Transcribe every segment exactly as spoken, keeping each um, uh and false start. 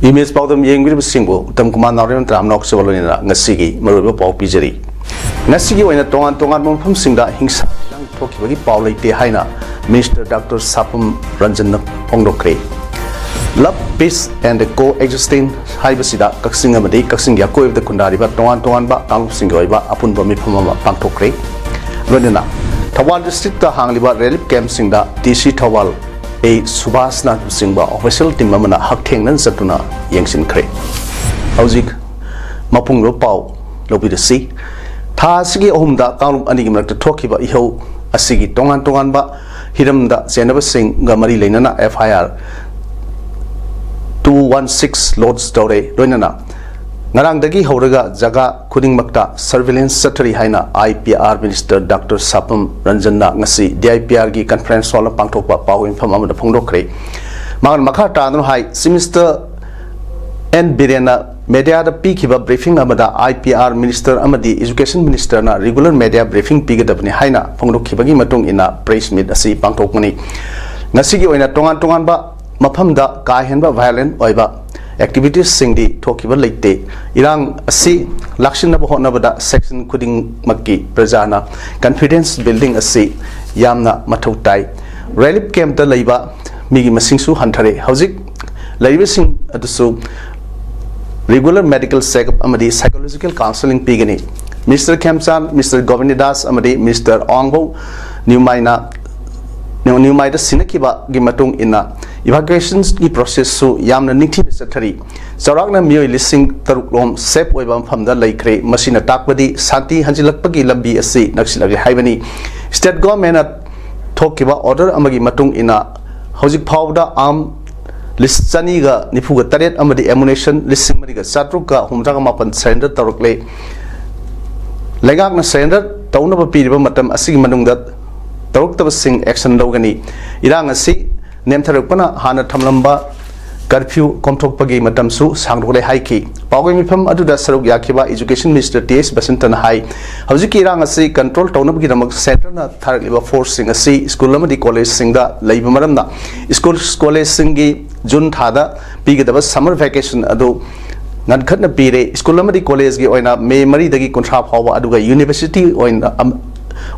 Image ꯄꯥꯎꯗꯝ ꯌꯦꯡꯕꯤꯔꯤꯕꯁꯤꯡꯕꯨ Uttam Kumar ꯅꯥꯎꯔꯦꯝ ꯇꯔꯥꯃꯅꯥꯎ ꯆꯕ ꯂꯣꯏꯅꯅ ꯉꯁꯤꯒꯤ ꯃꯔꯨꯑꯣꯏꯕ ꯄꯥꯎ ꯄꯤꯖꯔꯤ꯫ ꯉꯁꯤꯒꯤ ꯑꯣꯏꯅ ꯇꯣꯉꯥꯟ ꯇꯣꯉꯥꯟꯕ ꯃꯐꯝꯁꯤꯡꯗ ꯍꯤꯡꯁꯥ ꯏꯔꯥꯡ ꯊꯣꯛꯈꯤꯕꯒꯤ ꯄꯥꯎ ꯂꯩꯇꯦ ꯍꯥꯏꯅ ꯃꯤꯅꯤꯁꯇꯔ ꯗꯥꯛꯇꯔ ꯁꯥꯄꯝ ꯔꯟꯖꯟꯅ ꯐꯣꯡꯗꯣꯛꯈ꯭ꯔꯦ꯫ Love, Peace and Coexistence ꯍꯥꯏꯕꯁꯤꯗ ꯀꯛꯆꯤꯡ ꯑꯃꯗꯤ ꯀꯛꯆꯤꯡꯒꯤ ꯑꯀꯣꯏꯕꯗ ꯈꯨꯟꯗꯥꯔꯤꯕ ꯇꯣꯉꯥꯟ ꯇꯣꯉꯥꯟꯕ ꯀꯥꯡꯂꯨꯞꯁꯤꯡꯒꯤ ꯑꯣꯏꯕ ꯑꯄꯨꯟꯕ ꯃꯤꯐꯝ ꯑꯃ ꯄꯥꯡꯊꯣꯛꯈ꯭ꯔꯦ꯫ ꯂꯣꯏꯅꯅ ꯊꯧꯕꯥꯜ ꯗꯤꯁꯇ꯭ꯔꯤꯛꯇ ꯍꯥꯡꯂꯤꯕ ꯔꯤꯂꯤꯐ ꯀꯦꯝꯞꯁꯤꯡꯗ ꯗꯤ ꯁꯤ ꯊꯧꯕꯥꯜ ꯑꯦ ꯁꯨꯕꯥꯁꯅ ꯂꯨꯆꯤꯡꯕ ꯑꯣꯐꯤꯁꯤꯌꯦꯜ ꯇꯤꯝ ꯑꯃꯅ ꯍꯛꯊꯦꯡꯅꯅ ꯆꯠꯇꯨꯅ ꯌꯦꯡꯁꯤꯟꯈ꯭ꯔꯦ꯫ ꯍꯧꯖꯤꯛ ꯃꯄꯨꯡ ꯑꯣꯏꯕ ꯄꯥꯎ ꯂꯧꯕꯤꯔꯁꯤ꯫ ꯊꯥ ꯑꯁꯤꯒꯤ ꯑꯍꯨꯝꯗ ꯀꯥꯡꯂꯨꯞ ꯑꯅꯤꯒꯤ ꯃꯔꯛꯇ ꯊꯣꯛꯈꯤꯕ ꯏꯍꯧ ꯑꯁꯤꯒꯤ ꯇꯣꯉꯥꯟ ꯇꯣꯉꯥꯟꯕ ꯍꯤꯔꯝꯗ ꯆꯦꯟꯅꯕꯁꯤꯡꯒ ꯃꯔꯤ ꯂꯩꯅꯅ F I R two one six lodge ꯇꯧꯔꯦ꯫ ꯂꯣꯏꯅꯅ ꯉꯔꯥꯡꯗꯒꯤ ꯍꯧꯔꯒ ꯖꯒꯥ ꯈꯨꯗꯤꯡꯃꯛꯇ ꯁꯔꯚꯤꯂꯦꯟꯁ ꯆꯠꯊꯔꯤ ꯍꯥꯏꯅ I P R minister doctor Sapam ꯔꯟꯖꯟꯅ ꯉꯁꯤ ꯗꯤ ꯑꯥꯏ ꯄꯤ ꯑꯥꯔꯒꯤ ꯀꯟꯐꯔꯦꯟꯁ ꯍꯣꯜꯗ ꯄꯥꯡꯊꯣꯛꯄ ꯄꯥꯎ ꯃꯤꯐꯝ ꯑꯃꯗ ꯐꯣꯡꯗꯣꯛꯈ꯭ꯔꯦ꯫ ꯃꯍꯥꯛꯅ ꯃꯈꯥ ꯇꯥꯗꯨꯅ ꯍꯥꯏ, ꯆꯤꯐ ꯃꯤꯅꯤꯁꯇꯔ ꯑꯦꯟ ꯕꯤꯔꯦꯟꯅ ꯃꯦꯗꯤꯌꯥꯗ ꯄꯤꯈꯤꯕ ꯕ꯭ꯔꯤꯐꯤꯡ ꯑꯃꯗ ꯑꯥꯏ ꯄꯤ ꯑꯥꯔ ꯃꯤꯅꯤꯁꯇꯔ ꯑꯃꯗꯤ ꯏꯖꯨꯀꯦꯁꯟ ꯃꯤꯅꯤꯁꯇꯔꯅ ꯔꯤꯒꯨꯂꯔ ꯃꯦꯗꯤꯌꯥ ꯕ꯭ꯔꯤꯐꯤꯡ ꯄꯤꯒꯗꯕꯅꯤ ꯍꯥꯏꯅ ꯐꯣꯡꯗꯣꯛꯈꯤꯕꯒꯤ ꯃꯇꯨꯡ ꯏꯟꯅ ꯄ꯭ꯔꯦꯁ ꯃꯤꯠ ꯑꯁꯤ ꯄꯥꯡꯊꯣꯛꯄꯅꯤ꯫ ꯉꯁꯤꯒꯤ ꯑꯣꯏꯅ ꯇꯣꯉꯥꯟ ꯇꯣꯉꯥꯟꯕ ꯃꯐꯝꯗ ꯀꯥ ꯍꯦꯟꯕ ꯚꯥꯏꯑꯣꯂꯦꯟ ꯑꯣꯏꯕ ꯑꯦꯛꯇꯤꯚꯤꯇꯤꯁꯁꯤꯡꯗꯤ ꯊꯣꯛꯈꯤꯕ ꯂꯩꯇꯦ꯫ ꯏꯔꯥꯡ ꯑꯁꯤ ꯂꯥꯛꯁꯤꯟꯅꯕ ꯍꯣꯠꯅꯕꯗ ꯁꯦꯛꯁꯟ ꯈꯨꯗꯤꯡꯃꯛꯀꯤ ꯄ꯭ꯔꯖꯥꯅ ꯀꯟꯐꯤꯗꯦꯟꯁ ꯕꯤꯜꯗꯤꯡ ꯑꯁꯤ ꯌꯥꯝꯅ ꯃꯊꯧ ꯇꯥꯏ꯫ ꯔꯤꯂꯤꯐ ꯀꯦꯝꯞꯇ ꯂꯩꯕ ꯃꯤꯒꯤ ꯃꯁꯤꯡꯁꯨ ꯍꯟꯊꯔꯦ꯫ ꯍꯧꯖꯤꯛ ꯂꯩꯔꯤꯕꯁꯤꯡ ꯑꯗꯨꯁꯨ ꯔꯤꯒꯨꯂꯔ ꯃꯦꯗꯤꯀꯦꯜ ꯆꯦꯛꯑꯞ ꯑꯃꯗꯤ ꯁꯥꯏꯀꯣꯂꯣꯖꯤꯀꯦꯜ ꯀꯥꯎꯟꯁꯦꯂꯤꯡ ꯄꯤꯒꯅꯤ꯫ ꯃꯤꯁꯇꯔ ꯈꯦꯝꯆꯥꯟ, ꯃꯤꯁꯇꯔ ꯒꯣꯕꯤꯟꯗꯥꯁ ꯑꯃꯗꯤ ꯃꯤꯁꯇꯔ ꯑꯋꯥꯡꯕꯧ ꯅ꯭ꯌꯨꯃꯥꯏꯅ ꯅ꯭ꯌꯨꯃꯥꯏꯗ ꯁꯤꯟꯅꯈꯤꯕꯒꯤ ꯃꯇꯨꯡ ꯏꯟꯅ ꯏꯚꯥꯀꯨꯌꯦꯁꯟꯒꯤ ꯄ꯭ꯔꯣꯁꯦꯁꯁꯨ ꯌꯥꯝꯅ ꯅꯤꯡꯊꯤꯅ ꯆꯠꯊꯔꯤ꯫ ꯆꯥꯎꯔꯥꯛꯅ ꯃꯤꯑꯣꯏ ꯂꯤꯁꯤꯡ ꯇꯔꯨꯛ ꯂꯣꯝ ꯁꯦꯐ ꯑꯣꯏꯕ ꯃꯐꯝꯗ ꯂꯩꯈ꯭ꯔꯦ꯫ ꯃꯁꯤꯅ ꯇꯥꯛꯄꯗꯤ ꯁꯥꯟꯇꯤ ꯍꯟꯖꯤꯜꯂꯛꯄꯒꯤ ꯂꯝꯕꯤ ꯑꯁꯤ ꯅꯛꯁꯤꯜꯂꯛꯂꯦ ꯍꯥꯏꯕꯅꯤ꯫ ꯁ꯭ꯇꯦꯠ ꯒꯣꯔꯃꯦꯟꯅ ꯊꯣꯛꯈꯤꯕ ꯑꯣꯔꯗꯔ ꯑꯃꯒꯤ ꯃꯇꯨꯡ ꯏꯟꯅ ꯍꯧꯖꯤꯛ ꯐꯥꯎꯕꯗ ꯑꯥꯝ ꯂꯤꯁꯤꯡ ꯆꯅꯤꯒ ꯅꯤꯐꯨꯒ ꯇꯔꯦꯠ ꯑꯃꯗꯤ ꯑꯦꯃꯨꯅꯦꯁꯟ ꯂꯤꯁꯤꯡ ꯃꯔꯤꯒ ꯆꯥꯇ꯭ꯔꯨꯛꯀ ꯍꯨꯝꯐꯨꯇꯔꯥ ꯃꯥꯄꯟ ꯁꯔꯦꯟꯗꯔ ꯇꯧꯔꯛꯂꯦ꯫ ꯂꯩꯉꯥꯛꯅ ꯁꯔꯦꯟꯗꯔ ꯇꯧꯅꯕ ꯄꯤꯔꯤꯕ ꯃꯇꯝ ꯑꯁꯤꯒꯤ ꯃꯅꯨꯡꯗ ꯇꯧꯔꯛꯇꯕꯁꯤꯡ ꯑꯦꯛꯁꯟ ꯂꯧꯒꯅꯤ꯫ ꯏꯔꯥꯡ ꯑꯁꯤ ꯅꯦꯝꯊꯔꯛꯄꯅ ꯍꯥꯟꯅ ꯊꯝꯂꯝꯕ ꯀꯔꯐ꯭ꯌꯨ ꯀꯣꯝꯊꯣꯛꯄꯒꯤ ꯃꯇꯝꯁꯨ ꯁꯥꯡꯗꯣꯛꯂꯦ ꯍꯥꯏꯈꯤ꯫ ꯄꯥꯎꯒꯤ ꯃꯤꯐꯝ ꯑꯗꯨꯗ ꯁꯔꯨꯛ ꯌꯥꯈꯤꯕ ꯏꯖꯨꯀꯦꯁꯟ ꯃꯤꯅꯤꯁꯇꯔ ꯇꯤ ꯑꯦꯁ ꯕꯁꯟꯇꯅ ꯍꯥꯏ, ꯍꯧꯖꯤꯛꯀꯤ ꯏꯔꯥꯡ ꯑꯁꯤ ꯀꯟꯇ꯭ꯔꯣꯜ ꯇꯧꯅꯕꯒꯤꯗꯃꯛ ꯁꯦꯟꯇꯔꯅ ꯊꯥꯔꯛꯂꯤꯕ ꯐꯣꯔꯁꯁꯤꯡ ꯑꯁꯤ ꯁ꯭ꯀꯨꯜ ꯑꯃꯗꯤ ꯀꯣꯂꯦꯖꯁꯤꯡꯗ ꯂꯩꯕ ꯃꯔꯝꯅ ꯁ꯭ꯀꯨꯜ ꯀꯣꯂꯦꯖꯁꯤꯡꯒꯤ ꯖꯨꯟ ꯊꯥꯗ ꯄꯤꯒꯗꯕ ꯁꯝꯃꯔ ꯚꯦꯀꯦꯁꯟ ꯑꯗꯨ ꯉꯟꯈꯠꯅ ꯄꯤꯔꯦ꯫ ꯁ꯭ꯀꯨꯜ ꯑꯃꯗꯤ ꯀꯣꯂꯦꯖꯒꯤ ꯑꯣꯏꯅ ꯃꯦ ꯃꯔꯤꯗꯒꯤ ꯀꯨꯟꯊ꯭ꯔꯥ ꯐꯥꯎꯕ, ꯑꯗꯨꯒ ꯌꯨꯅꯤꯚꯔꯁꯤꯇꯤ ꯑꯣꯏꯅ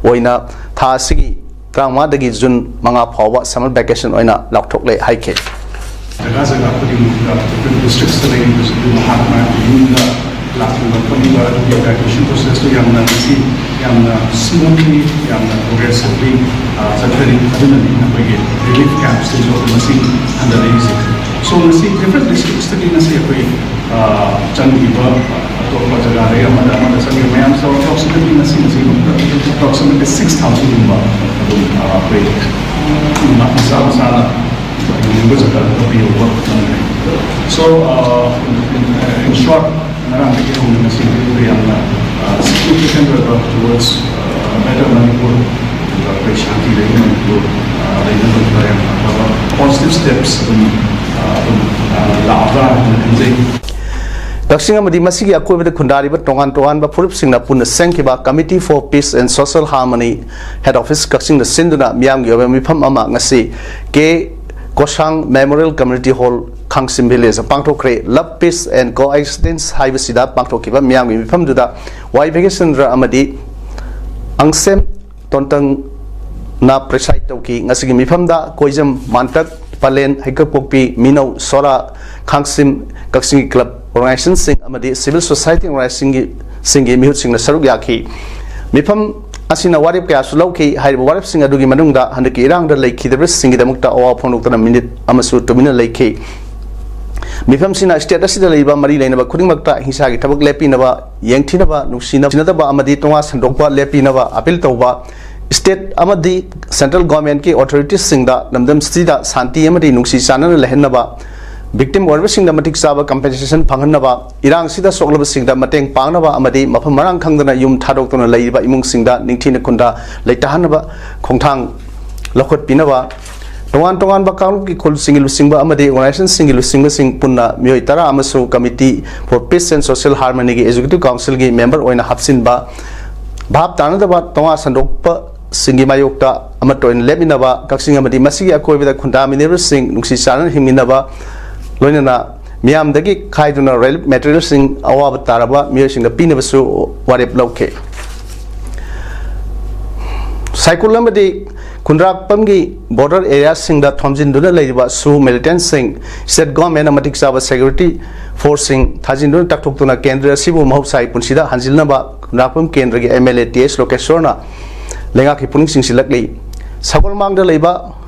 ꯑꯣꯏꯅ ꯊꯥ ꯑꯁꯤꯒꯤ ꯇꯔꯥꯃꯉꯥꯗꯒꯤ ꯖꯨꯟ ꯃꯉꯥ ꯐꯥꯎꯕ ꯁꯝꯃꯔ ꯚꯦꯀꯦꯁꯟ ꯑꯣꯏꯅ ꯂꯥꯎꯊꯣꯛꯂꯦ ꯍꯥꯏꯈꯤ꯫ ꯖꯒꯥ ꯖꯒꯥ ꯈꯨꯗꯤꯡꯃꯛꯇ ꯗꯤꯐ꯭ꯔꯦꯟ ꯗꯤꯁꯇ꯭ꯔꯤꯛꯁꯇ ꯂꯩꯔꯤꯕꯁꯤꯡꯗꯨ ꯃꯍꯥꯛ ꯃꯍꯥꯛꯀꯤ ꯌꯨꯝꯗ ꯂꯥꯛꯂꯤꯕ ꯈꯣꯠꯂꯤꯕ ꯑꯗꯨꯒꯤ ꯏꯚꯥꯀ꯭ꯌꯨꯑꯦꯁꯟ ꯄ꯭ꯔꯣꯁꯦꯁꯇꯨ ꯌꯥꯝꯅ ꯉꯁꯤ ꯌꯥꯝꯅ ꯁ꯭ꯃꯨꯠꯂꯤ, ꯌꯥꯝꯅ ꯄ꯭ꯔꯣꯒ꯭ꯔꯦꯁꯤꯚꯂꯤ ꯆꯠꯊꯔꯤ꯫ ꯑꯗꯨꯅꯅꯤ ꯑꯩꯈꯣꯏꯒꯤ ꯔꯤꯂꯤꯐ ꯀꯦꯝꯞꯁꯤꯡꯁꯨ ꯑꯩꯈꯣꯏ ꯃꯁꯤꯡ ꯍꯟꯊꯔꯛꯏꯁꯦ꯫ ꯁꯣ ꯉꯁꯤ ꯗꯤꯐ꯭ꯔꯦꯟ ꯗꯤꯁꯇ꯭ꯔꯤꯛꯁꯇꯒꯤ ꯉꯁꯤ ꯑꯩꯈꯣꯏ ꯆꯪꯈꯤꯕ ꯑꯇꯣꯞꯄ ꯖꯒꯥꯗꯒꯤ ꯑꯃꯗ ꯑꯃꯗ ꯆꯪꯈꯤꯕ ꯃꯌꯥꯝꯁꯦ ꯑꯦꯄ꯭ꯔꯣꯛꯁꯤꯃꯦꯠꯂꯤ ꯉꯁꯤ ꯉꯁꯤ ꯑꯦꯄ꯭ꯔꯣꯛꯁꯤꯃꯦꯠꯂꯤ ꯁꯤꯛꯁ ꯊꯥꯎꯖꯟꯒꯨꯝꯕ ꯑꯗꯨꯝ ꯑꯩꯈꯣꯏ ꯃꯁꯥ ꯃꯁꯥꯅ ꯌꯧꯅꯤꯡꯕ ꯖꯒꯥꯗꯨꯗ ꯌꯧꯕ ꯉꯝꯈ꯭ꯔꯦ꯫ ꯁꯣ ꯏꯟ ꯁꯣꯔꯠ, ꯉꯔꯥꯡꯗꯒꯤ ꯍꯧꯅ ꯉꯁꯤ ꯐꯥꯎꯕꯗ ꯌꯥꯝꯅ ꯁꯤꯒꯅꯤꯐꯤꯀꯦꯟ ꯑꯣꯏꯕ ꯇꯨꯋꯔꯗꯁ ꯕꯦꯇꯔ ꯃꯅꯤꯄꯨꯔ, ꯑꯗꯨꯒ ꯑꯩꯈꯣꯏ ꯁꯥꯟꯇꯤ ꯂꯩꯕ ꯃꯅꯤꯄꯨꯔ ꯂꯩꯅꯕꯗ ꯌꯥꯝ ꯑꯐꯕ ꯄꯣꯖꯤꯇꯤꯚ ꯁ꯭ꯇꯦꯞꯁ ꯑꯗꯨꯝ ꯑꯗꯨꯝ ꯂꯥꯛꯑꯕ꯭ꯔꯥ ꯍꯥꯏꯅ ꯈꯟꯖꯩ꯫ ꯀꯛꯆꯤꯡ ꯑꯃꯗꯤ ꯃꯁꯤꯒꯤ ꯑꯀꯣꯏꯕꯗ ꯈꯨꯟꯗꯥꯔꯤꯕ ꯇꯣꯉꯥꯟ ꯇꯣꯉꯥꯟꯕ ꯐꯨꯔꯨꯞꯁꯤꯡꯅ ꯄꯨꯟꯅ ꯁꯦꯝꯈꯤꯕ Committee for Peace and Social Harmony, Head Office ꯀꯛꯆꯤꯡꯗ ꯁꯤꯟꯗꯨꯅ ꯃꯤꯌꯥꯝꯒꯤ ꯑꯣꯏꯕ ꯃꯤꯐꯝ ꯑꯃ ꯉꯁꯤ ꯀꯦ ꯀꯣꯁꯥꯡ Memorial Community Hall, ꯈꯥꯡꯁꯤꯝ ꯚꯤꯂꯦꯖꯇ ꯄꯥꯡꯊꯣꯛꯈ꯭ꯔꯦ꯫ Love, Peace and Coexistence ꯍꯥꯏꯕꯁꯤꯗ ꯄꯥꯡꯊꯣꯛꯈꯤꯕ ꯃꯤꯌꯥꯝꯒꯤ ꯃꯤꯐꯝꯗꯨꯗ ꯋꯥꯏ ꯚꯦꯡꯀꯦꯁꯟꯗ꯭ꯔ ꯑꯃꯗꯤ ꯑꯪꯁꯦꯝ ꯇꯣꯟꯇꯪꯅ ꯄ꯭ꯔꯤꯁꯥꯏꯗ ꯇꯧꯈꯤ꯫ ꯉꯁꯤꯒꯤ ꯃꯤꯐꯝꯗ ꯀꯣꯏꯖꯝ, ꯃꯥꯟꯇꯛ, ꯄꯂꯦꯟ, ꯍꯩꯀꯛꯄꯣꯛꯄꯤ, ꯃꯤꯅꯧ, ꯁꯣꯔꯥ, ꯈꯥꯡꯁꯤꯝ, ꯀꯛꯆꯤꯡꯒꯤ ꯀ꯭ꯂꯕ ꯑꯣꯔꯒꯅꯥꯏꯖꯦꯁꯟꯁꯤꯡ ꯑꯃꯗꯤ ꯁꯤꯚꯤꯜ ꯁꯣꯁꯥꯏꯇꯤ ꯑꯣꯔꯒꯅꯥꯏꯖꯦꯁꯟꯒꯤ ꯁꯤꯡꯒꯤ ꯃꯤꯍꯨꯠꯁꯤꯡꯅ ꯁꯔꯨꯛ ꯌꯥꯈꯤ꯫ ꯃꯤꯐꯝ ꯑꯁꯤꯅ ꯋꯥꯔꯦꯞ ꯀꯌꯥꯁꯨ ꯂꯧꯈꯤ꯫ ꯍꯥꯏꯔꯤꯕ ꯋꯥꯔꯦꯞꯁꯤꯡ ꯑꯗꯨꯒꯤ ꯃꯅꯨꯡꯗ ꯍꯟꯗꯛꯀꯤ ꯏꯔꯥꯡꯗ ꯂꯩꯈꯤꯗꯕꯁꯤꯡꯒꯤꯗꯃꯛꯇ ꯑꯋꯥ ꯐꯣꯡꯗꯣꯛꯇꯅ ꯃꯤꯅꯤꯠ ꯑꯃꯁꯨ ꯇꯨꯃꯤꯟꯅ ꯂꯩꯈꯤ꯫ ꯃꯤꯐꯝꯁꯤꯅ ꯁ꯭ꯇꯦꯠ ꯑꯁꯤꯗ ꯂꯩꯕ ꯃꯔꯤ ꯂꯩꯅꯕ ꯈꯨꯗꯤꯡꯃꯛꯇ ꯍꯤꯡꯁꯥꯒꯤ ꯊꯕꯛ ꯂꯦꯞꯄꯤꯅꯕ, ꯌꯦꯡꯊꯤꯅꯕ, ꯅꯨꯡꯁꯤꯅꯗꯕ ꯑꯃꯗꯤ ꯇꯣꯉꯥꯟ ꯁꯟꯗꯣꯛꯄ ꯂꯦꯞꯄꯤꯅꯕ ꯑꯄꯤꯜ ꯇꯧꯕ, ꯁ꯭ꯇꯦꯠ ꯑꯃꯗꯤ ꯁꯦꯟꯇ꯭ꯔꯦꯜ ꯒꯣꯔꯃꯦꯟꯠꯀꯤ ꯑꯣꯊꯣꯔꯤꯇꯤꯁꯁꯤꯡꯗ ꯂꯝꯗꯝꯁꯤꯗ ꯁꯥꯟꯇꯤ ꯑꯃꯗꯤ ꯅꯨꯡꯁꯤ ꯆꯥꯟꯅꯅ ꯂꯩꯍꯟꯅꯕ, ꯚꯤꯛꯇꯤꯝ ꯑꯣꯏꯔꯕꯁꯤꯡꯗ ꯃꯇꯤꯛ ꯆꯥꯕ ꯀꯝꯄꯦꯟꯁꯦꯁꯟ ꯐꯪꯍꯟꯅꯕ, ꯏꯔꯥꯡꯁꯤꯗ ꯁꯣꯛꯂꯕꯁꯤꯡꯗ ꯃꯇꯦꯡ ꯄꯥꯡꯅꯕ ꯑꯃꯗꯤ ꯃꯐꯝ ꯃꯔꯥꯡ ꯈꯪꯗꯅ ꯌꯨꯝ ꯊꯥꯗꯣꯛꯇꯨꯅ ꯂꯩꯔꯤꯕ ꯏꯃꯨꯡꯁꯤꯡꯗ ꯅꯤꯡꯊꯤꯅ ꯈꯨꯟꯗꯥ ꯂꯩꯇꯥꯍꯟꯅꯕ ꯈꯣꯡꯊꯥꯡ ꯂꯧꯈꯠꯄꯤꯅꯕ, ꯇꯣꯉꯥꯟ ꯇꯣꯉꯥꯟꯕ ꯀꯥꯡꯂꯨꯞꯀꯤ ꯈꯨꯜꯁꯤꯡꯒꯤ ꯂꯨꯆꯤꯡꯕ ꯑꯃꯗꯤ ꯑꯣꯔꯒꯅꯥꯏꯖꯦꯁꯟꯁꯤꯡꯒꯤ ꯂꯨꯆꯤꯡꯕꯁꯤꯡ ꯄꯨꯟꯅ ꯃꯤꯑꯣꯏ ꯇꯔꯥ ꯑꯃꯁꯨ Committee for Peace and Social Harmonyꯒꯤ Executive Councilꯒꯤ ꯃꯦꯝꯕꯔ ꯑꯣꯏꯅ ꯍꯥꯞꯆꯤꯟꯕ, ꯚꯥꯞ ꯇꯥꯅꯗꯕ ꯇꯣꯉꯥꯟ ꯁꯟꯗꯣꯛꯄꯁꯤꯡꯒꯤ ꯃꯥꯌꯣꯛꯇ ꯑꯃꯠꯇ ꯑꯣꯏꯅ ꯂꯦꯞꯃꯤꯟꯅꯕ, ꯀꯛꯆꯤꯡ ꯑꯃꯗꯤ ꯃꯁꯤꯒꯤ ꯑꯀꯣꯏꯕꯗ ꯈꯨꯟꯗꯥꯃꯤꯟꯅꯔꯤꯕꯁꯤꯡ ꯅꯨꯡꯁꯤ ꯆꯥꯟꯅꯅ ꯍꯤꯡꯃꯤꯟꯅꯕ, ꯂꯣꯏꯅꯅ ꯃꯤꯌꯥꯝꯗꯒꯤ ꯈꯥꯏꯗꯨꯅ ꯔꯤꯂꯤꯐ ꯃꯦꯇꯔꯤꯌꯦꯜꯁꯤꯡ ꯑꯋꯥꯕ ꯇꯥꯔꯕ ꯃꯤꯑꯣꯏꯁꯤꯡꯗ ꯄꯤꯅꯕꯁꯨ ꯋꯥꯔꯦꯞ ꯂꯧꯈꯤ꯫ ꯁꯥꯏꯀꯨꯜ ꯑꯃꯗꯤ ꯈꯨꯟꯗ꯭ꯔꯥꯛꯄꯝꯒꯤ ꯕꯣꯔꯗꯔ ꯑꯦꯔꯤꯌꯥꯁꯤꯡꯗ ꯊꯣꯝꯖꯤꯟꯗꯨꯅ ꯂꯩꯔꯤꯕ ꯁꯨ ꯃꯤꯂꯤꯇꯦꯟꯁꯤꯡ, ꯁ꯭ꯇꯦꯠ ꯒꯣꯔꯃꯦꯟꯅ ꯃꯇꯤꯛ ꯆꯥꯕ ꯁꯦꯀ꯭ꯌꯨꯔꯤꯇꯤ ꯐꯣꯔꯁꯁꯤꯡ ꯊꯥꯖꯤꯟꯗꯨꯅ ꯇꯛꯊꯣꯛꯇꯨꯅ ꯀꯦꯟꯗ꯭ꯔ ꯑꯁꯤꯕꯨ ꯃꯍꯧꯁꯥꯒꯤ ꯄꯨꯟꯁꯤꯗ ꯍꯟꯖꯤꯟꯅꯕ ꯈꯨꯟꯗ꯭ꯔꯥꯛꯄꯝ ꯀꯦꯟꯗ꯭ꯔꯒꯤ ꯑꯦꯝ ꯑꯦꯜ ꯑꯦ ꯇꯤ ꯑꯦꯁ ꯂꯣꯀꯦꯁ꯭ꯋꯔꯅ ꯂꯩꯉꯥꯛꯀꯤ ꯄꯨꯛꯅꯤꯡ ꯆꯤꯡꯁꯤꯜꯂꯛꯂꯤ꯫ ꯁꯒꯣꯜꯃꯥꯡꯗ ꯂꯩꯕ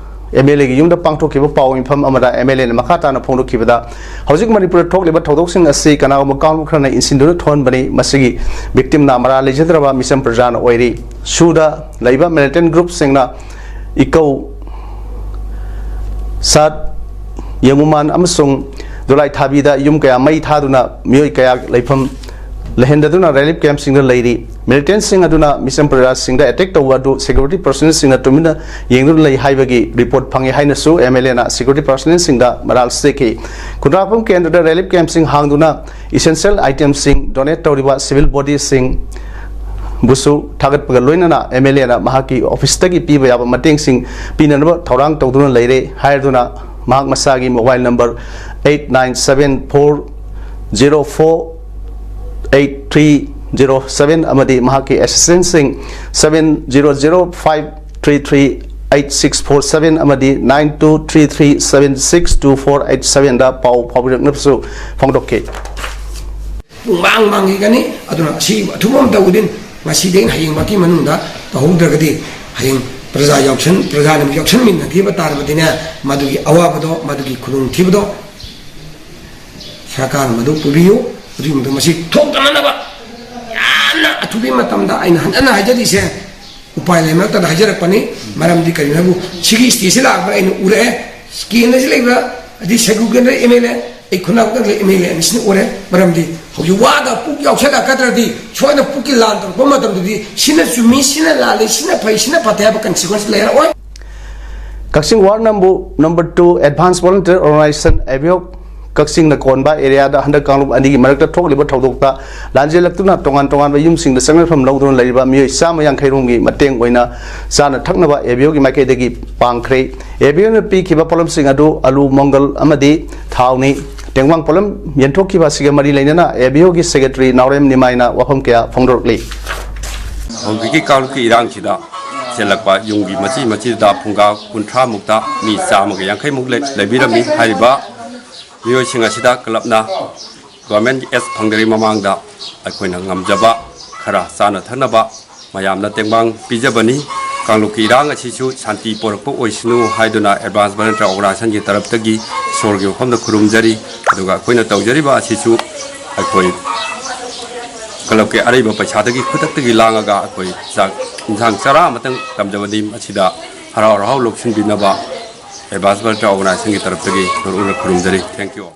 ꯑꯦꯝ ꯑꯦꯜ ꯑꯦꯒꯤ ꯌꯨꯝꯗ ꯄꯥꯡꯊꯣꯛꯈꯤꯕ ꯄꯥꯎ ꯃꯤꯐꯝ ꯑꯃꯗ ꯑꯦꯝ ꯑꯦꯜ ꯑꯦꯅ ꯃꯈꯥ ꯇꯥꯅ ꯐꯣꯡꯗꯣꯛꯈꯤꯕꯗ, ꯍꯧꯖꯤꯛ ꯃꯅꯤꯄꯨꯔꯗ ꯊꯣꯛꯂꯤꯕ ꯊꯧꯗꯣꯛꯁꯤꯡ ꯑꯁꯤ ꯀꯅꯥꯒꯨꯝꯕ ꯀꯥꯡꯂꯨꯞ ꯈꯔꯅ ꯏꯟꯁꯤꯟꯗꯨꯅ ꯊꯣꯛꯍꯟꯕꯅꯤ꯫ ꯃꯁꯤꯒꯤ ꯚꯤꯛꯇꯤꯝꯅ ꯃꯔꯥꯜ ꯂꯩꯖꯗ꯭ꯔꯕ ꯃꯤꯆꯝ ꯄ꯭ꯔꯖꯥꯅ ꯑꯣꯏꯔꯤ꯫ ꯁꯨꯗ ꯂꯩꯕ ꯃꯤꯂꯤꯇꯦꯟꯠ ꯒ꯭ꯔꯨꯞꯁꯤꯡꯅ ꯏꯀꯧ, ꯁꯥꯠ, ꯌꯦꯡꯉꯨꯃꯥꯟ ꯑꯃꯁꯨꯡ ꯗꯣꯂꯥꯏꯊꯥꯕꯤꯗ ꯌꯨꯝ ꯀꯌꯥ ꯃꯩ ꯊꯥꯗꯨꯅ ꯃꯤꯑꯣꯏ ꯀꯌꯥ ꯂꯩꯐꯝ ꯂꯩꯍꯟꯗꯗꯨꯅ ꯔꯤꯂꯤꯐ ꯀꯦꯝꯞꯁꯤꯡꯗ ꯂꯩꯔꯤ꯫ ꯃꯤꯂꯤꯇꯦꯟꯠꯁꯤꯡ ꯑꯗꯨꯅ ꯃꯤꯆꯝ ꯄ꯭ꯔꯖꯥꯁꯤꯡꯗ ꯑꯦꯇꯦꯛ ꯇꯧꯕ ꯑꯗꯨ ꯁꯦꯀ꯭ꯌꯨꯔꯤꯇꯤ ꯄꯔꯁꯅꯦꯜꯁꯤꯡꯅ ꯇꯨꯃꯤꯟꯅ ꯌꯦꯡꯗꯨꯅ ꯂꯩ ꯍꯥꯏꯕꯒꯤ ꯔꯤꯄꯣꯔꯠ ꯐꯪꯉꯤ ꯍꯥꯏꯅꯁꯨ ꯑꯦꯝ ꯑꯦꯜ ꯑꯦꯅ ꯁꯦꯀ꯭ꯌꯨꯔꯤꯇꯤ ꯄꯔꯁꯅꯦꯜꯁꯤꯡꯗ ꯃꯔꯥꯜ ꯆꯦꯛꯈꯤ꯫ ꯈꯨꯟꯗ꯭ꯔꯥꯛꯄꯝ ꯀꯦꯟꯗ꯭ꯔꯗ ꯔꯤꯂꯤꯐ ꯀꯦꯝꯞꯁꯤꯡ ꯍꯥꯡꯗꯨꯅ ꯏꯁꯦꯟꯁꯤꯌꯦꯜ ꯑꯥꯏꯇꯦꯝꯁꯤꯡ ꯗꯣꯅꯦꯠ ꯇꯧꯔꯤꯕ ꯁꯤꯚꯤꯜ ꯕꯣꯗꯤꯁꯤꯡꯕꯨꯁꯨ ꯊꯥꯒꯠꯄꯒ ꯂꯣꯏꯅꯅ ꯑꯦꯝ ꯑꯦꯜ ꯑꯦꯅ ꯃꯍꯥꯛꯀꯤ ꯑꯣꯐꯤꯁꯇꯒꯤ ꯄꯤꯕ ꯌꯥꯕ ꯃꯇꯦꯡꯁꯤꯡ ꯄꯤꯅꯅꯕ ꯊꯧꯔꯥꯡ ꯇꯧꯗꯨꯅ ꯂꯩꯔꯦ ꯍꯥꯏꯗꯨꯅ ꯃꯍꯥꯛ ꯃꯁꯥꯒꯤ mobile number eight nine seven four zero four eight three zero seven ꯑꯃꯗꯤ ꯃꯍꯥꯛꯀꯤ ꯑꯦꯁꯤꯁꯇꯦꯟꯠꯁꯤꯡ seven zero zero five three three eight six four seven ꯑꯃꯗꯤ nine two three three seven six two four eight sevenꯗ ꯄꯥꯎ ꯐꯥꯎꯕꯤꯔꯛꯅꯕꯁꯨ ꯐꯣꯡꯗꯣꯛꯈꯤ꯫ ꯄꯨꯡꯃꯥꯡ ꯃꯥꯡꯈꯤꯒꯅꯤ꯫ ꯑꯗꯨꯅ ꯁꯤ ꯑꯊꯨꯕ ꯑꯃ ꯇꯧꯕꯗꯤ ꯉꯁꯤꯗꯒꯤ ꯍꯌꯦꯡꯃꯛꯀꯤ ꯃꯅꯨꯡꯗ ꯇꯧꯍꯧꯗ꯭ꯔꯒꯗꯤ ꯍꯌꯦꯡ ꯄ꯭ꯔꯖꯥ ꯌꯥꯎꯁꯟ ꯄ꯭ꯔꯖꯥꯅ ꯌꯥꯎꯁꯟꯃꯤꯟꯅꯈꯤꯕ ꯇꯥꯔꯕꯗꯤꯅꯦ, ꯃꯗꯨꯒꯤ ꯑꯋꯥꯕꯗꯣ, ꯃꯗꯨꯒꯤ ꯈꯨꯗꯣꯡꯊꯤꯕꯗꯣ ꯁꯔꯀꯥꯔꯅ ꯃꯗꯨ ꯄꯨꯕꯤꯌꯨ꯫ ꯑꯗꯨꯒꯤ ꯃꯊꯛꯇ ꯃꯁꯤ ꯊꯣꯛꯇꯅꯅꯕ ꯌꯥꯝꯅ ꯑꯊꯨꯕ ꯃꯇꯝꯗ ꯑꯩꯅ ꯍꯟꯖꯟꯅ ꯍꯥꯏꯖꯔꯤꯁꯦ, ꯎꯄꯥꯏ ꯂꯩꯃꯔꯛꯇꯅ ꯍꯥꯏꯖꯔꯛꯄꯅꯤ꯫ ꯃꯔꯝꯗꯤ ꯀꯔꯤꯅꯣ ꯍꯥꯏꯕꯨ, ꯁꯤꯒꯤ ꯁ꯭ꯇꯦꯖꯁꯤ ꯂꯥꯛꯄꯗ ꯑꯩꯅ ꯎꯔꯛꯑꯦ, ꯀꯦꯟꯗ꯭ꯔꯁꯤ ꯂꯩꯕ, ꯑꯗꯩ ꯁꯦꯒꯨ ꯀꯦꯟꯗ꯭ꯔ ꯑꯦꯝ ꯑꯦꯜ ꯑꯦ, ꯑꯩ ꯈꯨꯟꯅꯥꯎ ꯀꯦꯟꯗ꯭ꯔ ꯑꯦꯝ ꯑꯦꯜ ꯑꯦ ꯑꯅꯤꯁꯤꯅ ꯎꯔꯦ꯫ ꯃꯔꯝꯗꯤ ꯍꯧꯖꯤꯛ ꯋꯥꯗ ꯄꯨꯛ ꯌꯥꯎꯁꯜꯂꯛꯀꯗ꯭ꯔꯗꯤ, ꯁꯣꯏꯗꯅ ꯄꯨꯛꯀꯤ ꯂꯥꯟ ꯇꯧꯔꯛꯄ ꯃꯇꯝꯗꯗꯤ ꯁꯤꯅ ꯆꯨꯝꯃꯤ, ꯁꯤꯅ ꯂꯥꯜꯂꯤ, ꯁꯤꯅ ꯐꯩ, ꯁꯤꯅ ꯐꯠꯇꯦ ꯍꯥꯏꯕ ꯀꯟꯁꯤꯀ꯭ꯋꯦꯟꯁ ꯂꯩꯔꯛꯑꯣꯏ꯫ ꯀꯛꯆꯤꯡ ꯋꯥꯔꯗ ꯅꯝꯕꯨ number two advance volunteer organisation, ꯑꯦꯕꯤꯌꯣꯛ, ꯀꯛꯆꯤꯡꯅ ꯀꯣꯟꯕ ꯑꯦꯔꯤꯌꯥꯗ ꯍꯟꯗꯛ ꯀꯥꯡꯂꯨꯞ ꯑꯅꯤꯒꯤ ꯃꯔꯛꯇ ꯊꯣꯛꯂꯤꯕ ꯊꯧꯗꯣꯛꯇ ꯂꯥꯟꯖꯦꯜꯂꯛꯇꯨꯅ ꯇꯣꯉꯥꯟ ꯇꯣꯉꯥꯟꯕ ꯌꯨꯝꯁꯤꯡꯗ ꯆꯪꯅꯐꯝ ꯂꯧꯗꯨꯅ ꯂꯩꯔꯤꯕ ꯃꯤꯑꯣꯏ ꯆꯥꯝꯃ ꯌꯥꯡꯈꯩ ꯔꯣꯝꯒꯤ ꯃꯇꯦꯡ ꯑꯣꯏꯅ ꯆꯥꯅ ꯊꯛꯅꯕ ꯑꯦꯕꯤꯌꯣꯒꯤ ꯃꯥꯏꯀꯩꯗꯒꯤ ꯄꯥꯡꯈ꯭ꯔꯦ꯫ ꯑꯦꯕꯤꯌꯣꯅ ꯄꯤꯈꯤꯕ ꯄꯣꯠꯂꯝꯁꯤꯡ ꯑꯗꯨ ꯑꯂꯨ, ꯃꯪꯒꯜ ꯑꯃꯗꯤ ꯊꯥꯎꯅꯤ꯫ ꯇꯦꯡꯕꯥꯡ ꯄꯣꯠꯂꯝ ꯌꯦꯟꯊꯣꯛꯈꯤꯕ ꯑꯁꯤꯒ ꯃꯔꯤ ꯂꯩꯅꯅ ꯑꯦꯕꯤꯌꯣꯒꯤ ꯁꯦꯀ꯭ꯔꯦꯇꯔꯤ ꯅꯥꯎꯔꯦꯝ ꯅꯤꯃꯥꯏꯅ ꯋꯥꯐꯝ ꯀꯌꯥ ꯐꯣꯡꯗꯣꯔꯛꯂꯤ꯫ ꯍꯧꯖꯤꯛꯀꯤ ꯀꯥꯡꯂꯨꯞꯀꯤ ꯏꯔꯥꯡꯁꯤꯗ ꯆꯦꯜꯂꯛꯄ ꯌꯨꯝꯒꯤ ꯃꯆꯤ ꯃꯆꯤꯗ ꯐꯨꯡꯒꯥ ꯀꯨꯟꯊ꯭ꯔꯥꯃꯨꯛꯇ ꯃꯤ ꯆꯥꯝꯃꯒ ꯌꯥꯡꯈꯩꯃꯨꯛ ꯂꯩ-, ꯂꯩꯕꯤꯔꯝꯃꯤ꯫ ꯍꯥꯏꯔꯤꯕ ꯃꯤꯑꯣꯏꯁꯤꯡ ꯑꯁꯤꯗ ꯀ꯭ꯂꯕꯅ ꯒꯣꯔꯃꯦꯟꯒꯤ ꯑꯦꯗ ꯐꯪꯗ꯭ꯔꯤꯉꯩ ꯃꯃꯥꯡꯗ ꯑꯩꯈꯣꯏꯅ ꯉꯝꯖꯕ ꯈꯔ ꯆꯥꯅ ꯊꯛꯅꯕ ꯃꯌꯥꯝꯅ ꯇꯦꯡꯕꯥꯡ ꯄꯤꯖꯕꯅꯤ꯫ ꯀꯥꯡꯂꯨꯞꯀꯤ ꯏꯔꯥꯡ ꯑꯁꯤꯁꯨ ꯁꯥꯟꯇꯤ ꯄꯣꯔꯛꯄ ꯑꯣꯏꯁꯅꯨ ꯍꯥꯏꯗꯨꯅ ꯑꯦꯗꯚꯥꯟꯁ ꯚꯣꯂꯨꯟꯇꯤꯌꯔ ꯑꯣꯔꯒꯅꯥꯏꯖꯦꯁꯟꯒꯤ ꯇꯔꯞꯇꯒꯤ ꯏꯁꯣꯔꯒꯤ ꯃꯐꯝꯗ ꯈꯨꯔꯨꯝꯖꯔꯤ꯫ ꯑꯗꯨꯒ ꯑꯩꯈꯣꯏꯅ ꯇꯧꯖꯔꯤꯕ ꯑꯁꯤꯁꯨ ꯑꯩꯈꯣꯏ ꯀ꯭ꯂꯕꯀꯤ ꯑꯔꯩꯕ ꯄꯩꯁꯥꯗꯒꯤ ꯈꯨꯗꯛꯇꯒꯤ ꯂꯥꯡꯉꯒ ꯑꯩꯈꯣꯏ ꯆꯥꯛ ꯏꯟꯁꯥꯡ ꯆꯔꯥ ꯑꯃꯇꯪ ꯇꯝꯖꯕꯅꯤ꯫ ꯃꯁꯤꯗ ꯍꯔꯥꯎ ꯍꯔꯥꯎ ꯂꯧꯁꯤꯟꯕꯤꯅꯕ ꯑꯦꯗꯚꯥꯟꯁ ꯚꯣꯂꯨꯟꯇꯤꯌꯔ ꯑꯣꯔꯒꯅꯥꯏꯖꯦꯁꯟꯒꯤ ꯇꯔꯞꯇꯒꯤ ꯅꯣꯔ ꯎꯅ ꯈꯨꯔꯨꯝꯖꯔꯤ꯫ Thank you all.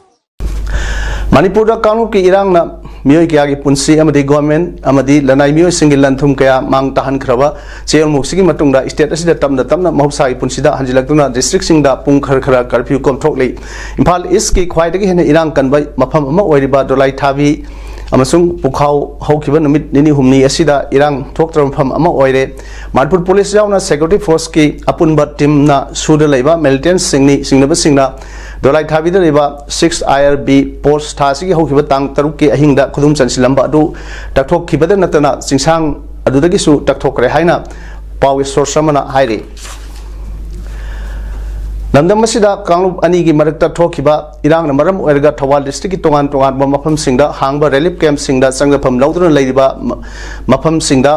ꯃꯅꯤꯄꯨꯔꯗ ꯀꯥꯡꯂꯨꯞꯀꯤ ꯏꯔꯥꯡꯅ ꯃꯤꯑꯣꯏ ꯀꯌꯥꯒꯤ ꯄꯨꯟꯁꯤ ꯑꯃꯗꯤ ꯒꯣꯔꯃꯦꯟ ꯑꯃꯗꯤ ꯂꯅꯥꯏ ꯃꯤꯑꯣꯏꯁꯤꯡꯒꯤ ꯂꯟ ꯊꯨꯝ ꯀꯌꯥ ꯃꯥꯡ ꯇꯥꯍꯟꯈ꯭ꯔꯕ ꯆꯌꯣꯜꯃꯨꯛꯁꯤꯒꯤ ꯃꯇꯨꯡꯗ ꯁ꯭ꯇꯦꯠ ꯑꯁꯤꯗ ꯇꯞꯅ ꯇꯞꯅ ꯃꯍꯧꯁꯥꯒꯤ ꯄꯨꯟꯁꯤꯗ ꯍꯟꯖꯤꯜꯂꯛꯇꯨꯅ ꯗꯤꯁꯇ꯭ꯔꯤꯛꯁꯤꯡꯗ ꯄꯨꯡ ꯈꯔ ꯈꯔ ꯀꯔꯐ꯭ꯌꯨ ꯀꯣꯝꯊꯣꯛꯂꯤ꯫ ꯏꯝꯐꯥꯜ ꯏꯁꯀꯤ ꯈ꯭ꯋꯥꯏꯗꯒꯤ ꯍꯦꯟꯅ ꯏꯔꯥꯡ ꯀꯟꯕ ꯃꯐꯝ ꯑꯃ ꯑꯣꯏꯔꯤꯕ ꯗꯣꯂꯥꯏꯊꯥꯕꯤ ꯑꯃꯁꯨꯡ ꯄꯨꯈꯥꯎ ꯍꯧꯈꯤꯕ ꯅꯨꯃꯤꯠ ꯅꯤꯅꯤ ꯍꯨꯝꯅꯤ ꯑꯁꯤꯗ ꯏꯔꯥꯡ ꯊꯣꯛꯇ꯭ꯔꯕ ꯃꯐꯝ ꯑꯃ ꯑꯣꯏꯔꯦ꯫ ꯃꯅꯤꯄꯨꯔ ꯄꯨꯂꯤꯁ ꯌꯥꯎꯅ ꯁꯦꯀ꯭ꯌꯨꯔꯤꯇꯤ ꯐꯣꯔꯁꯀꯤ ꯑꯄꯨꯟꯕ ꯇꯤꯝꯅ ꯁꯨꯗ ꯂꯩꯕ ꯃꯤꯂꯤꯇꯦꯟꯁꯁꯤꯡꯅꯤ ꯆꯤꯡꯅꯕꯁꯤꯡꯅ ꯗꯣꯂꯥꯏꯊꯥꯕꯤꯗ ꯂꯩꯕ ꯁꯤꯛꯁ ꯑꯥꯏ ꯑꯥꯔ ꯕꯤ ꯄꯣꯁ ꯊꯥ ꯑꯁꯤꯒꯤ ꯍꯧꯈꯤꯕ ꯇꯥꯡ ꯇꯔꯨꯛꯀꯤ ꯑꯍꯤꯡꯗ ꯈꯨꯗꯨꯝ ꯆꯟꯁꯤꯜꯂꯝꯕ ꯑꯗꯨ ꯇꯛꯊꯣꯛꯈꯤꯕꯗ ꯅꯠꯇꯅ ꯆꯤꯡꯁꯥꯡ ꯑꯗꯨꯗꯒꯤꯁꯨ ꯇꯛꯊꯣꯛꯈ꯭ꯔꯦ ꯍꯥꯏꯅ ꯄꯥꯎꯒꯤ ꯁꯣꯔꯁ ꯑꯃꯅ ꯍꯥꯏꯔꯤ꯫ ꯂꯝꯗꯝ ꯑꯁꯤꯗ ꯀꯥꯡꯂꯨꯞ ꯑꯅꯤꯒꯤ ꯃꯔꯛꯇ ꯊꯣꯛꯈꯤꯕ ꯏꯔꯥꯡꯅ ꯃꯔꯝ ꯑꯣꯏꯔꯒ ꯊꯧꯕꯥꯜ ꯗꯤꯁꯇ꯭ꯔꯤꯛꯀꯤ ꯇꯣꯉꯥꯟ ꯇꯣꯉꯥꯟꯕ ꯃꯐꯝꯁꯤꯡꯗ ꯍꯥꯡꯕ ꯔꯤꯂꯤꯐ ꯀꯦꯝꯞꯁꯤꯡꯗ ꯆꯪꯖꯐꯝ ꯂꯧꯗꯨꯅ ꯂꯩꯔꯤꯕ ꯃ-, ꯃꯐꯝꯁꯤꯡꯗ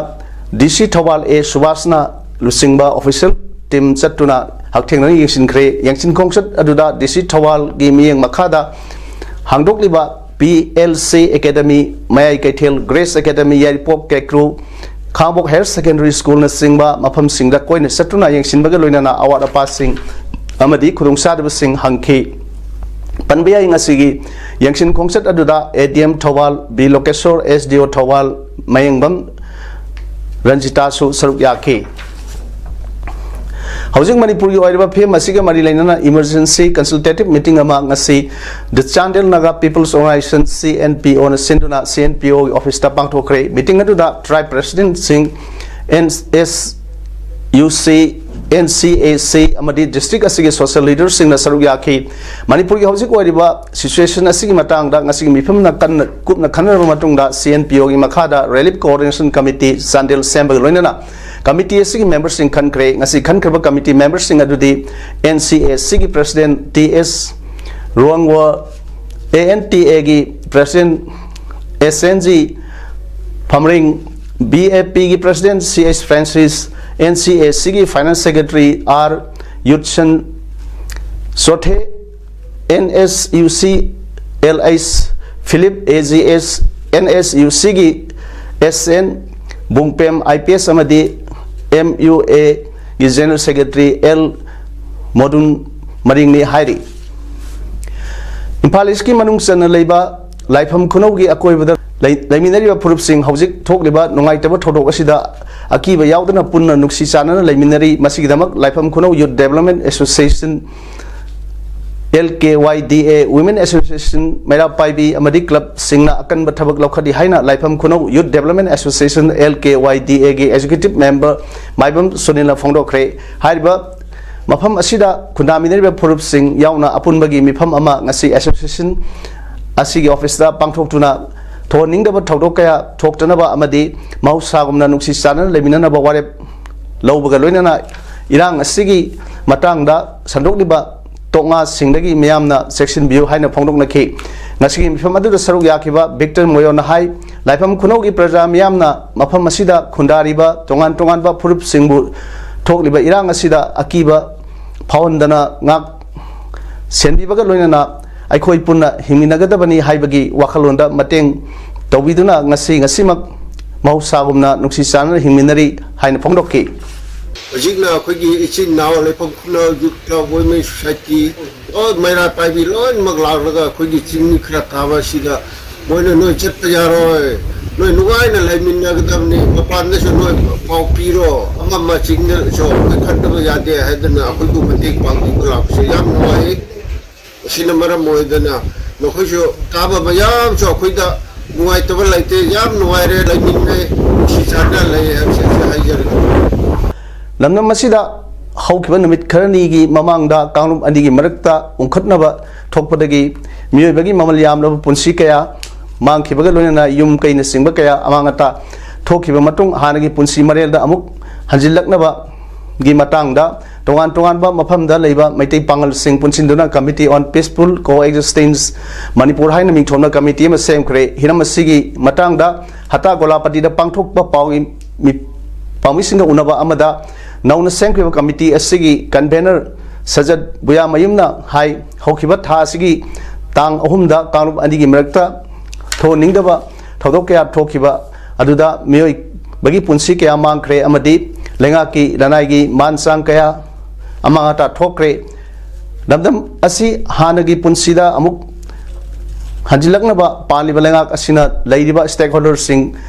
ꯗꯤ ꯁꯤ ꯊꯧꯕꯥꯜ ꯑꯦ ꯁꯨꯕꯥꯁꯅ ꯂꯨꯆꯤꯡꯕ ꯑꯣꯐꯤꯁꯤꯌꯦꯜ ꯇꯤꯝ ꯆꯠꯇꯨꯅ ꯍꯛꯊꯦꯡꯅꯅ ꯌꯦꯡꯁꯤꯟꯈ꯭ꯔꯦ꯫ ꯌꯦꯡꯁꯤꯟ ꯈꯣꯡꯆꯠ ꯑꯗꯨꯗ ꯗꯤ ꯁꯤ ꯊꯧꯕꯥꯜꯒꯤ ꯃꯤꯠꯌꯦꯡ ꯃꯈꯥꯗ ꯍꯥꯡꯗꯣꯛꯂꯤꯕ ꯄꯤ ꯑꯦꯜ ꯁꯤ ꯑꯦꯀꯥꯗꯃꯤ, ꯃꯌꯥꯏ ꯀꯩꯊꯦꯜ ꯒ꯭ꯔꯦꯁ ꯑꯦꯀꯥꯗꯃꯤ, ꯌꯥꯏꯔꯤꯄꯣꯛ ꯀꯦꯀ꯭ꯔꯨ, ꯈꯥꯡꯉꯕꯣꯛ Higher Secondary Schoolꯅꯆꯤꯡꯕ ꯃꯐꯝꯁꯤꯡꯗ ꯀꯣꯏꯅ ꯆꯠꯇꯨꯅ ꯌꯦꯡꯁꯤꯟꯕꯒ ꯂꯣꯏꯅꯅ ꯑꯋꯥꯠ ꯑꯄꯥꯁꯤꯡ ꯑꯃꯗꯤ ꯈꯨꯗꯣꯡꯆꯥꯗꯕꯁꯤꯡ ꯍꯪꯈꯤ꯫ ꯄꯟꯕ ꯌꯥꯏ, ꯉꯁꯤꯒꯤ ꯌꯦꯡꯁꯤꯟ ꯈꯣꯡꯆꯠ ꯑꯗꯨꯗ ADM Thoubal, B ꯂꯣꯀꯦꯁꯣꯔ, SDO Thoubal, ꯃꯌꯦꯡꯕꯝ ꯔꯟꯖꯤꯇꯥꯁꯨ ꯁꯔꯨꯛ ꯌꯥꯈꯤ꯫ ꯍꯧꯖꯤꯛ ꯃꯅꯤꯄꯨꯔꯒꯤ ꯑꯣꯏꯔꯤꯕ ꯐꯤꯕꯝ ꯑꯁꯤꯒ ꯃꯔꯤ ꯂꯩꯅꯅ emergency consultative meeting ꯑꯃ ꯉꯁꯤ The Chandel Naga People's Organization, CNPOꯅ ꯁꯤꯟꯗꯨꯅ CNPOꯒꯤ officeꯇ ꯄꯥꯡꯊꯣꯛꯈ꯭ꯔꯦ꯫ Meeting ꯑꯗꯨꯗ tribe presidentꯁꯤꯡ, NSUC, NCAC ꯑꯃꯗꯤ district ꯑꯁꯤꯒꯤ social leaderꯁꯤꯡꯅ ꯁꯔꯨꯛ ꯌꯥꯈꯤ꯫ ꯃꯅꯤꯄꯨꯔꯒꯤ ꯍꯧꯖꯤꯛ ꯑꯣꯏꯔꯤꯕ situation ꯑꯁꯤꯒꯤ ꯃꯇꯥꯡꯗ ꯉꯁꯤꯒꯤ ꯃꯤꯐꯝꯅ ꯀꯟꯅ ꯀꯨꯞꯅ ꯈꯟꯅꯔꯕ ꯃꯇꯨꯡꯗ CNPOꯒꯤ ꯃꯈꯥꯗ Relief Coordination Committee ꯆꯥꯟꯗꯦꯜ ꯁꯦꯝꯕꯒ ꯂꯣꯏꯅꯅ committee ꯑꯁꯤꯒꯤ memberꯁꯤꯡ ꯈꯟꯈ꯭ꯔꯦ꯫ ꯉꯁꯤ ꯈꯟꯈ꯭ꯔꯕ committee memberꯁꯤꯡ ꯑꯗꯨꯗꯤ NCACꯒꯤ president T S Ruangwa, ANTAꯒꯤ president SNG Phamring, BAPꯒꯤ president C H Francis, NCACꯒꯤ finance secretary R Yutsen Sothe, NSUC LH Philip, AGS, NSUCꯒꯤ SN Bungpem, IPS ꯑꯃꯗꯤ MUAꯒꯤ general secretary L Modun Maringni ꯍꯥꯏꯔꯤ꯫ ꯏꯝꯐꯥꯜ Eastꯀꯤ ꯃꯅꯨꯡ ꯆꯟꯅ ꯂꯩꯕ ꯂꯥꯏꯐꯝ ꯈꯨꯅꯧꯒꯤ ꯑꯀꯣꯏꯕꯗ ꯂꯩ-, ꯂꯩꯃꯤꯟꯅꯔꯤꯕ ꯐꯨꯔꯨꯞꯁꯤꯡ ꯍꯧꯖꯤꯛ ꯊꯣꯛꯂꯤꯕ ꯅꯨꯡꯉꯥꯏꯇꯕ ꯊꯧꯗꯣꯛ ꯑꯁꯤꯗ ꯑꯀꯤꯕ ꯌꯥꯎꯗꯅ ꯄꯨꯟꯅ ꯅꯨꯡꯁꯤ ꯆꯥꯟꯅꯅ ꯂꯩꯃꯤꯟꯅꯔꯤ꯫ ꯃꯁꯤꯒꯤꯗꯃꯛ ꯂꯥꯏꯐꯝ ꯈꯨꯅꯧ Youth Development Association, LKYDA, Women Association ꯃꯩꯔꯥ ꯄꯥꯏꯕꯤ ꯑꯃꯗꯤ clubꯁꯤꯡꯅ ꯑꯀꯟꯕ ꯊꯕꯛ ꯂꯧꯈꯠꯂꯤ ꯍꯥꯏꯅ ꯂꯥꯏꯐꯝ ꯈꯨꯅꯧ Youth Development Association, LKYDAꯒꯤ executive member ꯃꯥꯏꯕꯝ ꯁꯨꯅꯤꯜꯅ ꯐꯣꯡꯗꯣꯛꯈ꯭ꯔꯦ꯫ ꯍꯥꯏꯔꯤꯕ ꯃꯐꯝ ꯑꯁꯤꯗ ꯈꯨꯟꯗꯥꯃꯤꯟꯅꯔꯤꯕ ꯐꯨꯔꯨꯞꯁꯤꯡ ꯌꯥꯎꯅ ꯑꯄꯨꯟꯕꯒꯤ ꯃꯤꯐꯝ ꯑꯃ ꯉꯁꯤ association ꯑꯁꯤꯒꯤ officeꯇ ꯄꯥꯡꯊꯣꯛꯇꯨꯅ ꯊꯣꯛꯍꯟꯅꯤꯡꯗꯕ ꯊꯧꯗꯣꯛ ꯀꯌꯥ ꯊꯣꯛꯇꯅꯕ ꯑꯃꯗꯤ ꯃꯍꯧꯁꯥꯒꯨꯝꯅ ꯅꯨꯡꯁꯤ ꯆꯥꯟꯅꯅ ꯂꯩꯃꯤꯟꯅꯅꯕ ꯋꯥꯔꯦꯞ ꯂꯧꯕꯒ ꯂꯣꯏꯅꯅ ꯏꯔꯥꯡ ꯑꯁꯤꯒꯤ ꯃꯇꯥꯡꯗ ꯁꯟꯗꯣꯛꯂꯤꯕ ꯇꯣꯛꯉꯥꯁꯤꯡꯗꯒꯤ ꯃꯤꯌꯥꯝꯅ ꯆꯦꯛꯁꯤꯟꯕꯤꯌꯨ ꯍꯥꯏꯅ ꯐꯣꯡꯗꯣꯛꯅꯈꯤ꯫ ꯉꯁꯤꯒꯤ ꯃꯤꯐꯝ ꯑꯗꯨꯗ ꯁꯔꯨꯛ ꯌꯥꯈꯤꯕ ꯚꯤꯛꯇꯔ ꯃꯣꯌꯣꯅ ꯍꯥꯏ, ꯂꯥꯏꯐꯝ ꯈꯨꯅꯧꯒꯤ ꯄ꯭ꯔꯖꯥ ꯃꯤꯌꯥꯝꯅ ꯃꯐꯝ ꯑꯁꯤꯗ ꯈꯨꯟꯗꯥꯔꯤꯕ ꯇꯣꯉꯥꯟ ꯇꯣꯉꯥꯟꯕ ꯐꯨꯔꯨꯞꯁꯤꯡꯕꯨ ꯊꯣꯛꯂꯤꯕ ꯏꯔꯥꯡ ꯑꯁꯤꯗ ꯑꯀꯤꯕ ꯐꯥꯎꯍꯟꯗꯅ ꯉꯥꯛ ꯁꯦꯟꯕꯤꯕꯒ ꯂꯣꯏꯅꯅ ꯑꯩꯈꯣꯏ ꯄꯨꯟꯅ ꯍꯤꯡꯃꯤꯟꯅꯒꯗꯕꯅꯤ ꯍꯥꯏꯕꯒꯤ ꯋꯥꯈꯜꯂꯣꯟꯗ ꯃꯇꯦꯡ ꯇꯧꯕꯤꯗꯨꯅ ꯉꯁꯤ, ꯉꯁꯤꯃꯛ ꯃꯍꯧꯁꯥꯒꯨꯝꯅ ꯅꯨꯡꯁꯤ ꯆꯥꯟꯅꯅ ꯍꯤꯡꯃꯤꯟꯅꯔꯤ ꯍꯥꯏꯅ ꯐꯣꯡꯗꯣꯛꯈꯤ꯫ ꯍꯧꯖꯤꯛꯅ ꯑꯩꯈꯣꯏꯒꯤ ꯏꯆꯤꯟ ꯏꯅꯥꯎ ꯂꯩꯐꯝ ꯈꯨꯅ ꯌꯨꯠ ꯀ꯭ꯂꯕ, ꯋꯨꯃꯦꯟ ꯁꯣꯁꯥꯏꯇꯤ, ꯂꯣꯏ ꯃꯩꯔꯥ ꯄꯥꯏꯕꯤ ꯂꯣꯏꯅꯃꯛ ꯂꯥꯛꯂꯒ ꯑꯩꯈꯣꯏꯒꯤ ꯆꯤꯡ ꯈꯔ ꯀꯥꯕ ꯑꯁꯤꯗ ꯃꯣꯏꯅ ꯅꯣꯏ ꯆꯠꯄ ꯌꯥꯔꯣꯏ, ꯅꯣꯏ ꯅꯨꯡꯉꯥꯏꯅ ꯂꯩꯃꯤꯟꯅꯒꯗꯕꯅꯤ, ꯃꯄꯥꯟꯗꯁꯨ ꯅꯣꯏ ꯄꯥꯎ ꯄꯤꯔꯣ, ꯑꯃ ꯑꯃ ꯆꯤꯡꯗꯁꯨ ꯑꯩꯈꯣꯏ ꯈꯟꯗꯕ ꯌꯥꯗꯦ ꯍꯥꯏꯗꯅ ꯑꯩꯈꯣꯏꯕꯨ ꯃꯇꯦꯡ ꯄꯥꯡꯕꯤꯕ ꯂꯥꯛꯄꯁꯦ ꯌꯥꯝ ꯅꯨꯡꯉꯥꯏ꯫ ꯑꯁꯤꯅ ꯃꯔꯝ ꯑꯣꯏꯗꯅ ꯃꯈꯣꯏꯁꯨ ꯀꯥꯕ ꯃꯌꯥꯝꯁꯨ ꯑꯩꯈꯣꯏꯗ ꯅꯨꯡꯉꯥꯏꯇꯕ ꯂꯩꯇꯦ, ꯌꯥꯝ ꯅꯨꯡꯉꯥꯏꯔꯦ, ꯂꯩꯃꯤꯟꯅꯩ, ꯅꯨꯡꯁꯤ ꯆꯥꯟꯅ ꯂꯩ ꯍꯥꯏꯕꯁꯤ ꯑꯩꯁꯨ ꯍꯥꯏꯖꯔꯒꯦ꯫ ꯂꯝꯗꯝ ꯑꯁꯤꯗ ꯍꯧꯈꯤꯕ ꯅꯨꯃꯤꯠ ꯈꯔꯅꯤꯒꯤ ꯃꯃꯥꯡꯗ ꯀꯥꯡꯂꯨꯞ ꯑꯅꯤꯒꯤ ꯃꯔꯛꯇ ꯎꯪꯈꯠꯅꯕ ꯊꯣꯛꯄꯗꯒꯤ ꯃꯤꯑꯣꯏꯕꯒꯤ ꯃꯃꯜ ꯌꯥꯝꯂꯕ ꯄꯨꯟꯁꯤ ꯀꯌꯥ ꯃꯥꯡꯈꯤꯕꯒ ꯂꯣꯏꯅꯅ ꯌꯨꯝ ꯀꯩꯅꯆꯤꯡꯕ ꯀꯌꯥ ꯑꯃꯥꯡ ꯑꯇꯥ ꯊꯣꯛꯈꯤꯕ ꯃꯇꯨꯡ ꯍꯥꯟꯅꯒꯤ ꯄꯨꯟꯁꯤ ꯃꯔꯦꯜꯗ ꯑꯃꯨꯛ ꯍꯟꯖꯤꯜꯂꯛꯅꯕꯒꯤ ꯃꯇꯥꯡꯗ ꯇꯣꯉꯥꯟ ꯇꯣꯉꯥꯟꯕ ꯃꯐꯝꯗ ꯂꯩꯕ ꯃꯩꯇꯩ ꯄꯥꯉꯜꯁꯤꯡ ꯄꯨꯟꯁꯤꯟꯗꯨꯅ Committee on Peaceful Coexistence Manipur ꯍꯥꯏꯅ ꯃꯤꯡꯊꯣꯟꯕ ꯀꯃꯤꯇꯤ ꯑꯃ ꯁꯦꯝꯈ꯭ꯔꯦ꯫ ꯍꯤꯔꯝ ꯑꯁꯤꯒꯤ ꯃꯇꯥꯡꯗ ꯍꯇꯥ ꯒꯣꯂꯥꯄꯇꯤꯗ ꯄꯥꯡꯊꯣꯛꯄ ꯄꯥꯎꯒꯤ ꯃꯤ-, ꯄꯥꯎꯃꯤꯁꯤꯡꯒ ꯎꯅꯕ ꯑꯃꯗ ꯅꯧꯅ ꯁꯦꯝꯈꯤꯕ ꯀꯃꯤꯇꯤ ꯑꯁꯤꯒꯤ ꯀꯟꯚꯦꯅꯔ ꯁꯖꯠ ꯕꯨꯌꯥꯃꯌꯨꯝꯅ ꯍꯥꯏ, ꯍꯧꯈꯤꯕ ꯊꯥ ꯑꯁꯤꯒꯤ ꯇꯥꯡ ꯑꯍꯨꯝꯗ ꯀꯥꯡꯂꯨꯞ ꯑꯅꯤꯒꯤ ꯃꯔꯛꯇ ꯊꯣꯛꯍꯟꯅꯤꯡꯗꯕ ꯊꯧꯗꯣꯛ ꯀꯌꯥ ꯊꯣꯛꯈꯤꯕ ꯑꯗꯨꯗ ꯃꯤꯑꯣꯏꯕꯒꯤ ꯄꯨꯟꯁꯤ ꯀꯌꯥ ꯃꯥꯡꯈ꯭ꯔꯦ ꯑꯃꯗꯤ ꯂꯩꯉꯥꯛꯀꯤ ꯂꯅꯥꯏꯒꯤ ꯃꯥꯟ ꯆꯥꯡ ꯀꯌꯥ ꯑꯃꯥꯡ ꯑꯇꯥ ꯊꯣꯛꯈ꯭ꯔꯦ꯫ ꯂꯝꯗꯝ ꯑꯁꯤ ꯍꯥꯟꯅꯒꯤ ꯄꯨꯟꯁꯤꯗ ꯑꯃꯨꯛ ꯍꯟꯖꯤꯜꯂꯛꯅꯕ ꯄꯥꯜꯂꯤꯕ ꯂꯩꯉꯥꯛ ꯑꯁꯤꯅ ꯂꯩꯔꯤꯕ stakeholderꯁꯤꯡ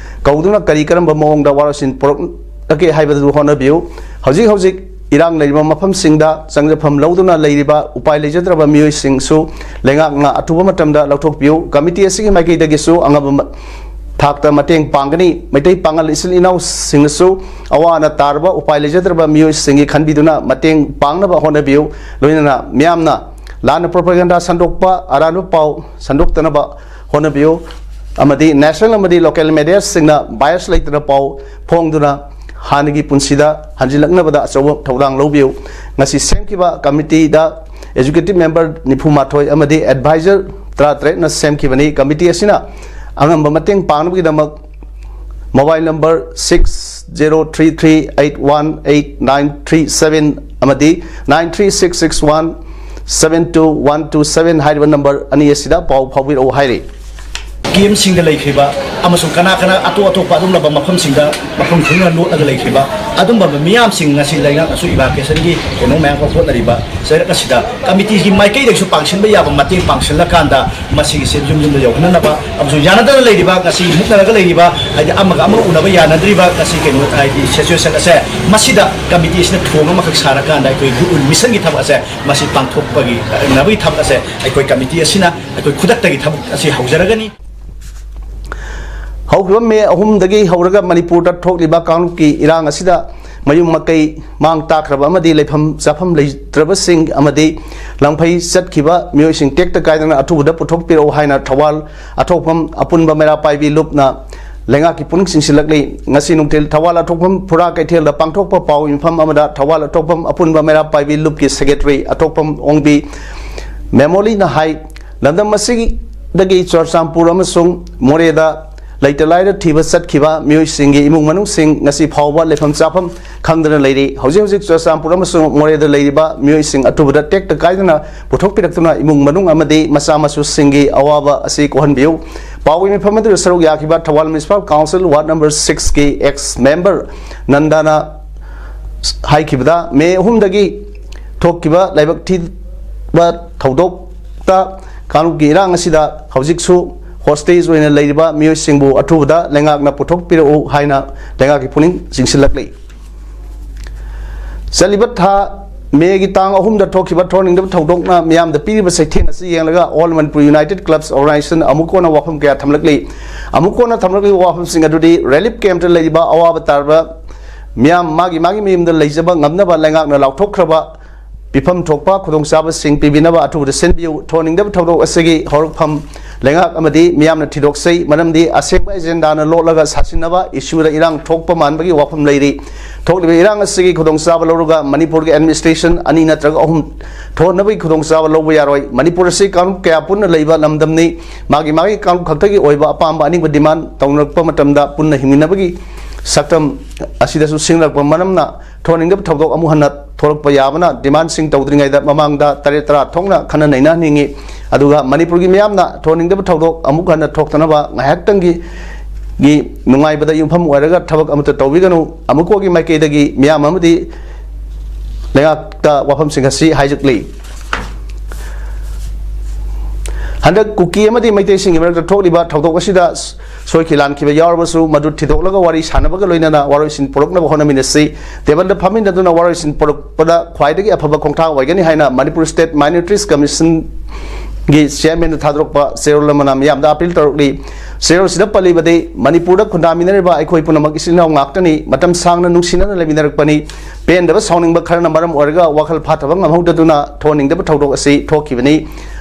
ꯀꯧꯗꯨꯅ ꯀꯔꯤ ꯀꯔꯝꯕ ꯃꯑꯣꯡꯗ ꯋꯥꯔꯣꯏꯁꯤꯟ ꯄꯨꯔꯛꯂꯛꯀꯦ ꯍꯥꯏꯕꯗꯨ ꯍꯣꯠꯅꯕꯤꯌꯨ꯫ ꯍꯧꯖꯤꯛ ꯍꯧꯖꯤꯛ ꯏꯔꯥꯡ ꯂꯩꯔꯤꯕ ꯃꯐꯝꯁꯤꯡꯗ ꯆꯪꯖꯐꯝ ꯂꯧꯗꯨꯅ ꯂꯩꯔꯤꯕ ꯎꯄꯥꯏ ꯂꯩꯖꯗ꯭ꯔꯕ ꯃꯤꯑꯣꯏꯁꯤꯡꯁꯨ ꯂꯩꯉꯥꯛꯅ ꯑꯊꯨꯕ ꯃꯇꯝꯗ ꯂꯧꯊꯣꯛꯄꯤꯌꯨ꯫ ꯀꯃꯤꯇꯤ ꯑꯁꯤꯒꯤ ꯃꯥꯏꯀꯩꯗꯒꯤꯁꯨ ꯑꯉꯝꯕ ꯃ-, ꯊꯥꯛꯇ ꯃꯇꯦꯡ ꯄꯥꯡꯒꯅꯤ꯫ ꯃꯩꯇꯩ ꯄꯥꯉꯜ ꯏꯆꯤꯜ ꯏꯅꯥꯎꯁꯤꯡꯅꯁꯨ ꯑꯋꯥ ꯑꯅꯥ ꯇꯥꯔꯕ ꯎꯄꯥꯏ ꯂꯩꯖꯗ꯭ꯔꯕ ꯃꯤꯑꯣꯏꯁꯤꯡꯒꯤ ꯈꯟꯕꯤꯗꯨꯅ ꯃꯇꯦꯡ ꯄꯥꯡꯅꯕ ꯍꯣꯠꯅꯕꯤꯌꯨ꯫ ꯂꯣꯏꯅꯅ ꯃꯤꯌꯥꯝꯅ ꯂꯥꯟꯅ propaganda ꯁꯟꯗꯣꯛꯄ, ꯑꯔꯥꯟꯕ ꯄꯥꯎ ꯁꯟꯗꯣꯛꯇꯅꯕ ꯍꯣꯠꯅꯕꯤꯌꯨ ꯑꯃꯗꯤ national ꯑꯃꯗꯤ local mediaꯁꯤꯡꯅ bias ꯂꯩꯇꯅ ꯄꯥꯎ ꯐꯣꯡꯗꯨꯅ ꯍꯥꯟꯅꯒꯤ ꯄꯨꯟꯁꯤꯗ ꯍꯟꯖꯤꯜꯂꯛꯅꯕꯗ ꯑꯆꯧꯕ ꯊꯧꯗꯥꯡ ꯂꯧꯕꯤꯌꯨ꯫ ꯉꯁꯤ ꯁꯦꯝꯈꯤꯕ ꯀꯃꯤꯇꯤꯗ executive member ꯅꯤꯐꯨ ꯃꯥꯊꯣꯏ ꯑꯃꯗꯤ advisor ꯇꯔꯥ ꯇꯔꯦꯠꯅ ꯁꯦꯝꯈꯤꯕꯅꯤ꯫ ꯀꯃꯤꯇꯤ ꯑꯁꯤꯅ ꯑꯉꯝꯕ ꯃꯇꯦꯡ ꯄꯥꯡꯅꯕꯒꯤꯗꯃꯛ mobile number six zero three three eight one eight nine three seven ꯑꯃꯗꯤ nine three six six one seven two one two seven ꯍꯥꯏꯔꯤꯕ number ꯑꯅꯤ ꯑꯁꯤꯗ ꯄꯥꯎ ꯐꯥꯎꯕꯤꯔꯛꯎ ꯍꯥꯏꯔꯤ꯫ ꯀꯦꯝꯁꯤꯡꯗ ꯂꯩꯈ꯭ꯔꯤꯕ ꯑꯃꯁꯨꯡ ꯀꯅꯥ ꯀꯅꯥ ꯑꯇꯣꯞ ꯑꯇꯣꯞꯄ ꯑꯗꯨꯒꯨꯝꯂꯕ ꯃꯐꯝꯁꯤꯡꯗ ꯃꯐꯝ ꯈꯨꯗꯤꯡꯃꯛ ꯂꯣꯠꯂꯒ ꯂꯩꯈ꯭ꯔꯤꯕ ꯑꯗꯨꯝꯕ ꯃꯤꯌꯥꯝꯁꯤꯡ ꯉꯁꯤ ꯂꯩꯉꯥꯛꯅꯁꯨ ꯏꯚꯥꯀ꯭ꯌꯨꯑꯦꯁꯟꯒꯤ ꯀꯩꯅꯣ ꯃꯌꯥꯝ ꯑꯃ ꯍꯣꯠꯅꯔꯤꯕ ꯆꯩꯔꯛ ꯑꯁꯤꯗ ꯀꯃꯤꯇꯤꯒꯤ ꯃꯥꯏꯀꯩꯗꯒꯤꯁꯨ ꯄꯥꯡꯁꯤꯟꯕ ꯌꯥꯕ ꯃꯇꯦꯡ ꯄꯥꯡꯁꯤꯜꯂꯀꯥꯟꯗ ꯃꯁꯤꯒꯤꯁꯦ ꯌꯨꯝ ꯌꯨꯝꯗ ꯌꯧꯍꯟꯅꯅꯕ ꯑꯃꯁꯨꯡ ꯌꯥꯅꯗꯅ ꯂꯩꯔꯤꯕ, ꯉꯁꯤ ꯃꯨꯛꯅꯔꯒ ꯂꯩꯔꯤꯕ, ꯍꯥꯏꯗꯤ ꯑꯃꯒ ꯑꯃꯒ ꯎꯅꯕ ꯌꯥꯅꯗ꯭ꯔꯤꯕ, ꯉꯁꯤ ꯀꯩꯅꯣ ꯍꯥꯏꯗꯤ ꯁꯤꯆꯨꯋꯦꯁꯟ ꯑꯁꯦ, ꯃꯁꯤꯗ ꯀꯃꯤꯇꯤ ꯑꯁꯤꯅ ꯊꯣꯡ ꯑꯃꯈꯛ ꯁꯥꯔꯀꯥꯟꯗ ꯑꯩꯈꯣꯏ ꯒꯨꯗꯋꯤꯜ ꯃꯤꯁꯟꯒꯤ ꯊꯕꯛ ꯑꯁꯦ ꯃꯁꯤ ꯄꯥꯡꯊꯣꯛꯄꯒꯤ, ꯅꯕꯒꯤ ꯊꯕꯛ ꯑꯁꯦ ꯑꯩꯈꯣꯏ ꯀꯃꯤꯇꯤ ꯑꯁꯤꯅ ꯑꯩꯈꯣꯏ ꯈꯨꯗꯛꯇꯒꯤ ꯊꯕꯛ ꯑꯁꯤ ꯍꯧꯖꯔꯒꯅꯤ꯫ ꯍꯧꯈꯤꯕ ꯃꯦ ꯑꯍꯨꯝꯗꯒꯤ ꯍꯧꯔꯒ ꯃꯅꯤꯄꯨꯔꯗ ꯊꯣꯛꯂꯤꯕ ꯀꯥꯡꯂꯨꯞꯀꯤ ꯏꯔꯥꯡ ꯑꯁꯤꯗ ꯃꯌꯨꯝ ꯃꯀꯩ ꯃꯥꯡ ꯇꯥꯛꯈ꯭ꯔꯕ ꯑꯃꯗꯤ ꯂꯩꯐꯝ ꯆꯥꯐꯝ ꯂꯩꯇ꯭ꯔꯕꯁꯤꯡ ꯑꯃꯗꯤ ꯂꯪꯐꯩ ꯆꯠꯈꯤꯕ ꯃꯤꯑꯣꯏꯁꯤꯡ ꯇꯦꯛꯇ ꯀꯥꯏꯗꯅ ꯑꯊꯨꯕꯗ ꯄꯨꯊꯣꯛꯄꯤꯔꯛꯎ ꯍꯥꯏꯅ ꯊꯧꯕꯥꯜ ꯑꯊꯣꯛꯐꯝ ꯑꯄꯨꯟꯕ ꯃꯩꯔꯥ ꯄꯥꯏꯕꯤ ꯂꯨꯞꯅ ꯂꯩꯉꯥꯛꯀꯤ ꯄꯨꯛꯅꯤꯡ ꯆꯤꯡꯁꯤꯜꯂꯛꯂꯤ꯫ ꯉꯁꯤ ꯅꯨꯡꯊꯤꯜ ꯊꯧꯕꯥꯜ ꯑꯊꯣꯛꯐꯝ ꯐꯨꯔꯥ ꯀꯩꯊꯦꯜꯗ ꯄꯥꯡꯊꯣꯛꯄ ꯄꯥꯎ ꯌꯨꯝꯐꯝ ꯑꯃꯗ ꯊꯧꯕꯥꯜ ꯑꯊꯣꯛꯐꯝ ꯑꯄꯨꯟꯕ ꯃꯩꯔꯥ ꯄꯥꯏꯕꯤ ꯂꯨꯞꯀꯤ ꯁꯦꯀ꯭ꯔꯦꯇꯔꯤ ꯑꯊꯣꯛꯐꯝ ꯑꯣꯡꯕꯤ ꯃꯦꯃꯣꯂꯤꯅ ꯍꯥꯏ, ꯂꯝꯗꯝ ꯑꯁꯤꯗꯒꯤ ꯆꯨꯔꯆꯥꯟꯄꯨꯔ ꯑꯃꯁꯨꯡ ꯃꯣꯔꯦꯗ ꯂꯩꯇ ꯂꯥꯏꯔ ꯊꯤꯕ ꯆꯠꯈꯤꯕ ꯃꯤꯑꯣꯏꯁꯤꯡꯒꯤ ꯏꯃꯨꯡ ꯃꯅꯨꯡꯁꯤꯡ ꯉꯁꯤ ꯐꯥꯎꯕ ꯂꯩꯐꯝ ꯆꯥꯐꯝ ꯈꯪꯗꯅ ꯂꯩꯔꯤ꯫ ꯍꯧꯖꯤꯛ ꯍꯧꯖꯤꯛ ꯆꯨꯔꯆꯥꯟꯄꯨꯔ ꯑꯃꯁꯨꯡ ꯃꯣꯔꯦꯗ ꯂꯩꯔꯤꯕ ꯃꯤꯑꯣꯏꯁꯤꯡ ꯑꯊꯨꯕꯗ ꯇꯦꯛꯇ ꯀꯥꯏꯗꯅ ꯄꯨꯊꯣꯛꯄꯤꯔꯛꯇꯨꯅ ꯏꯃꯨꯡ ꯃꯅꯨꯡ ꯑꯃꯗꯤ ꯃꯆꯥ ꯃꯁꯨꯁꯤꯡꯒꯤ ꯑꯋꯥꯕ ꯑꯁꯤ ꯀꯣꯛꯍꯟꯕꯤꯌꯨ꯫ ꯄꯥꯎꯒꯤ ꯃꯤꯐꯝ ꯑꯗꯨꯗ ꯁꯔꯨꯛ ꯌꯥꯈꯤꯕ Thoubal municipal council ward number ꯁꯤꯛꯁꯀꯤ ꯑꯦꯛꯁ ꯃꯦꯝꯕꯔ ꯅꯟꯗꯥꯅ ꯍꯥꯏꯈꯤꯕꯗ, ꯃꯦ ꯑꯍꯨꯝꯗꯒꯤ ꯊꯣꯛꯈꯤꯕ ꯂꯥꯏꯕꯛ ꯊꯤꯕ ꯊꯧꯗꯣꯛꯇ ꯀꯥꯡꯂꯨꯞꯀꯤ ꯏꯔꯥꯡ ꯑꯁꯤꯗ ꯍꯧꯖꯤꯛꯁꯨ ꯍꯣꯁꯇꯦꯖ ꯑꯣꯏꯅ ꯂꯩꯔꯤꯕ ꯃꯤꯑꯣꯏꯁꯤꯡꯕꯨ ꯑꯊꯨꯕꯗ ꯂꯩꯉꯥꯛꯅ ꯄꯨꯊꯣꯛꯄꯤꯔꯛꯎ ꯍꯥꯏꯅ ꯂꯩꯉꯥꯛꯀꯤ ꯄꯨꯛꯅꯤꯡ ꯆꯤꯡꯁꯤꯜꯂꯛꯂꯤ꯫ ꯆꯠꯂꯤꯕ ꯊꯥ ꯃꯦꯒꯤ ꯇꯥꯡ ꯑꯍꯨꯝꯗ ꯊꯣꯛꯈꯤꯕ ꯊꯣꯛꯍꯟꯅꯤꯡꯗꯕ ꯊꯧꯗꯣꯛꯅ ꯃꯤꯌꯥꯝꯗ ꯄꯤꯔꯤꯕ ꯆꯩꯊꯦꯡ ꯑꯁꯤ ꯌꯦꯡꯂꯒ All Manipur United Clubs Organisation ꯑꯃꯨꯛ ꯍꯟꯅ ꯋꯥꯐꯝ ꯀꯌꯥ ꯊꯝꯂꯛꯂꯤ꯫ ꯑꯃꯨꯛ ꯍꯟꯅ ꯊꯝꯂꯛꯂꯤꯕ ꯋꯥꯐꯝꯁꯤꯡ ꯑꯗꯨꯗꯤ ꯔꯤꯂꯤꯐ ꯀꯦꯝꯞꯇ ꯂꯩꯔꯤꯕ ꯑꯋꯥꯕ ꯇꯥꯔꯕ ꯃꯤꯌꯥꯝ ꯃꯥꯒꯤ ꯃꯥꯒꯤ ꯃꯌꯨꯝꯗ ꯂꯩꯖꯕ ꯉꯝꯅꯕ ꯂꯩꯉꯥꯛꯅ ꯂꯥꯎꯊꯣꯛꯈ꯭ꯔꯕ ꯄꯤꯐꯝ ꯊꯣꯛꯄ ꯈꯨꯗꯣꯡꯆꯥꯕꯁꯤꯡ ꯄꯤꯕꯤꯅꯕ ꯑꯊꯨꯕꯗ ꯁꯤꯟꯕꯤꯌꯨ꯫ ꯊꯣꯛꯍꯟꯅꯤꯡꯗꯕ ꯊꯧꯗꯣꯛ ꯑꯁꯤꯒꯤ ꯍꯧꯔꯛꯐꯝ ꯂꯩꯉꯥꯛ ꯑꯃꯗꯤ ꯃꯤꯌꯥꯝꯅ ꯊꯤꯗꯣꯛꯆꯩ, ꯃꯔꯝꯗꯤ ꯑꯁꯦꯡꯕ ꯑꯦꯖꯦꯟꯗꯥꯅ ꯂꯣꯠꯂꯒ ꯁꯥꯁꯤꯟꯅꯕ ꯏꯁꯨꯗ ꯏꯔꯥꯡ ꯊꯣꯛꯄ ꯃꯥꯟꯕꯒꯤ ꯋꯥꯐꯝ ꯂꯩꯔꯤ꯫ ꯊꯣꯛꯂꯤꯕ ꯏꯔꯥꯡ ꯑꯁꯤꯒꯤ ꯈꯨꯗꯣꯡꯆꯥꯕ ꯂꯧꯔꯒ ꯃꯅꯤꯄꯨꯔꯒꯤ ꯑꯦꯗꯃꯤꯅꯤꯁꯇ꯭ꯔꯦꯁꯟ ꯑꯅꯤ ꯅꯠꯇ꯭ꯔꯒ ꯑꯍꯨꯝ ꯊꯣꯛꯍꯟꯅꯕꯒꯤ ꯈꯨꯗꯣꯡꯆꯥꯕ ꯂꯧꯕ ꯌꯥꯔꯣꯏ꯫ ꯃꯅꯤꯄꯨꯔ ꯑꯁꯤ ꯀꯥꯡꯂꯨꯞ ꯀꯌꯥ ꯄꯨꯟꯅ ꯂꯩꯕ ꯂꯝꯗꯝꯅꯤ꯫ ꯃꯥꯒꯤ ꯃꯥꯒꯤ ꯀꯥꯡꯂꯨꯞ ꯈꯛꯇꯒꯤ ꯑꯣꯏꯕ ꯑꯄꯥꯝꯕ ꯑꯅꯤꯡꯕ ꯗꯤꯃꯥꯟ ꯇꯧꯅꯔꯛꯄ ꯃꯇꯝꯗ ꯄꯨꯟꯅ ꯍꯤꯡꯃꯤꯟꯅꯕꯒꯤ ꯁꯛꯇꯝ ꯑꯁꯤꯗꯁꯨ ꯁꯤꯡꯅꯔꯛꯄ ꯃꯔꯝꯅ ꯊꯣꯛꯍꯟꯅꯤꯡꯗꯕ ꯊꯧꯗꯣꯛ ꯑꯃꯨꯛ ꯍꯟꯅ ꯊꯣꯛꯂꯛꯄ ꯌꯥꯕꯅ ꯗꯤꯃꯥꯟꯁꯤꯡ ꯇꯧꯗ꯭ꯔꯤꯉꯩꯗ ꯃꯃꯥꯡꯗ ꯇꯔꯦꯠ ꯇꯔꯥ ꯊꯣꯛꯅ ꯈꯟꯅ ꯅꯩꯅꯍꯟꯅꯤꯡꯏ꯫ ꯑꯗꯨꯒ ꯃꯅꯤꯄꯨꯔꯒꯤ ꯃꯤꯌꯥꯝꯅ ꯊꯣꯛꯍꯟꯅꯤꯡꯗꯕ ꯊꯧꯗꯣꯛ ꯑꯃꯨꯛ ꯍꯟꯅ ꯊꯣꯛꯇꯅꯕ ꯉꯥꯏꯍꯥꯛꯇꯪꯒꯤ ꯒꯤ ꯅꯨꯡꯉꯥꯏꯕꯗ ꯌꯨꯝꯐꯝ ꯑꯣꯏꯔꯒ ꯊꯕꯛ ꯑꯃꯠꯇ ꯇꯧꯕꯤꯒꯅꯨ꯫ ꯑꯃꯨꯛꯀꯣꯒꯤ ꯃꯥꯏꯀꯩꯗꯒꯤ ꯃꯤꯌꯥꯝ ꯑꯃꯗꯤ ꯂꯩꯉꯥꯛꯇ ꯋꯥꯐꯝꯁꯤꯡ ꯑꯁꯤ ꯍꯥꯏꯖꯛꯂꯤ꯫ ꯍꯟꯗꯛ ꯀꯨꯀꯤ ꯑꯃꯗꯤ ꯃꯩꯇꯩꯁꯤꯡꯒꯤ ꯃꯔꯛꯇ ꯊꯣꯛꯂꯤꯕ ꯊꯧꯗꯣꯛ ꯑꯁꯤꯗ ꯁꯣꯏꯈꯤ ꯂꯥꯟꯈꯤꯕ ꯌꯥꯎꯔꯕꯁꯨ, ꯃꯗꯨ ꯊꯤꯗꯣꯛꯂꯒ ꯋꯥꯔꯤ ꯁꯥꯟꯅꯕꯒ ꯂꯣꯏꯅꯅ ꯋꯥꯔꯣꯏꯁꯤꯟ ꯄꯨꯔꯛꯅꯕ ꯍꯣꯠꯅꯃꯤꯟꯅꯁꯤ꯫ ꯇꯦꯕꯜꯗ ꯐꯝꯃꯤꯟꯅꯗꯨꯅ ꯋꯥꯔꯣꯏꯁꯤꯟ ꯄꯨꯔꯛꯄꯗ ꯈ꯭ꯋꯥꯏꯗꯒꯤ ꯑꯐꯕ ꯈꯣꯡꯊꯥꯡ ꯑꯣꯏꯒꯅꯤ ꯍꯥꯏꯅ ꯃꯅꯤꯄꯨꯔ ꯁ꯭ꯇꯦꯠ ꯃꯥꯏꯅꯣꯔꯤꯇꯤꯁ ꯀꯃꯤꯁꯟꯒꯤ ꯆꯤꯌꯔꯃꯦꯟꯗ ꯊꯥꯗꯣꯔꯛꯄ ꯆꯦꯔꯣꯜ ꯑꯃꯅ ꯃꯤꯌꯥꯝꯗ ꯑꯄꯤꯜ ꯇꯧꯔꯛꯂꯤ꯫ ꯆꯦꯔꯣꯜꯁꯤꯗ ꯄꯜꯂꯤꯕꯗꯤ, ꯃꯅꯤꯄꯨꯔꯗ ꯈꯨꯟꯗꯥꯃꯤꯟꯅꯔꯤꯕ ꯑꯩꯈꯣꯏ ꯄꯨꯝꯅꯃꯛ ꯏꯆꯤꯜ ꯏꯅꯥꯎ ꯉꯥꯛꯇꯅꯤ, ꯃꯇꯝ ꯁꯥꯡꯅ ꯅꯨꯡꯁꯤꯅꯅ ꯂꯩꯃꯤꯟꯅꯔꯛꯄꯅꯤ꯫ ꯄꯦꯟꯗꯕ ꯁꯥꯎꯅꯤꯡꯕ ꯈꯔꯅ ꯃꯔꯝ ꯑꯣꯏꯔꯒ ꯋꯥꯈꯜ ꯐꯥꯊꯕ ꯉꯝꯍꯧꯗꯗꯨꯅ ꯊꯣꯛꯍꯟꯅꯤꯡꯗꯕ ꯊꯧꯗꯣꯛ ꯑꯁꯤ ꯊꯣꯛꯈꯤꯕꯅꯤ꯫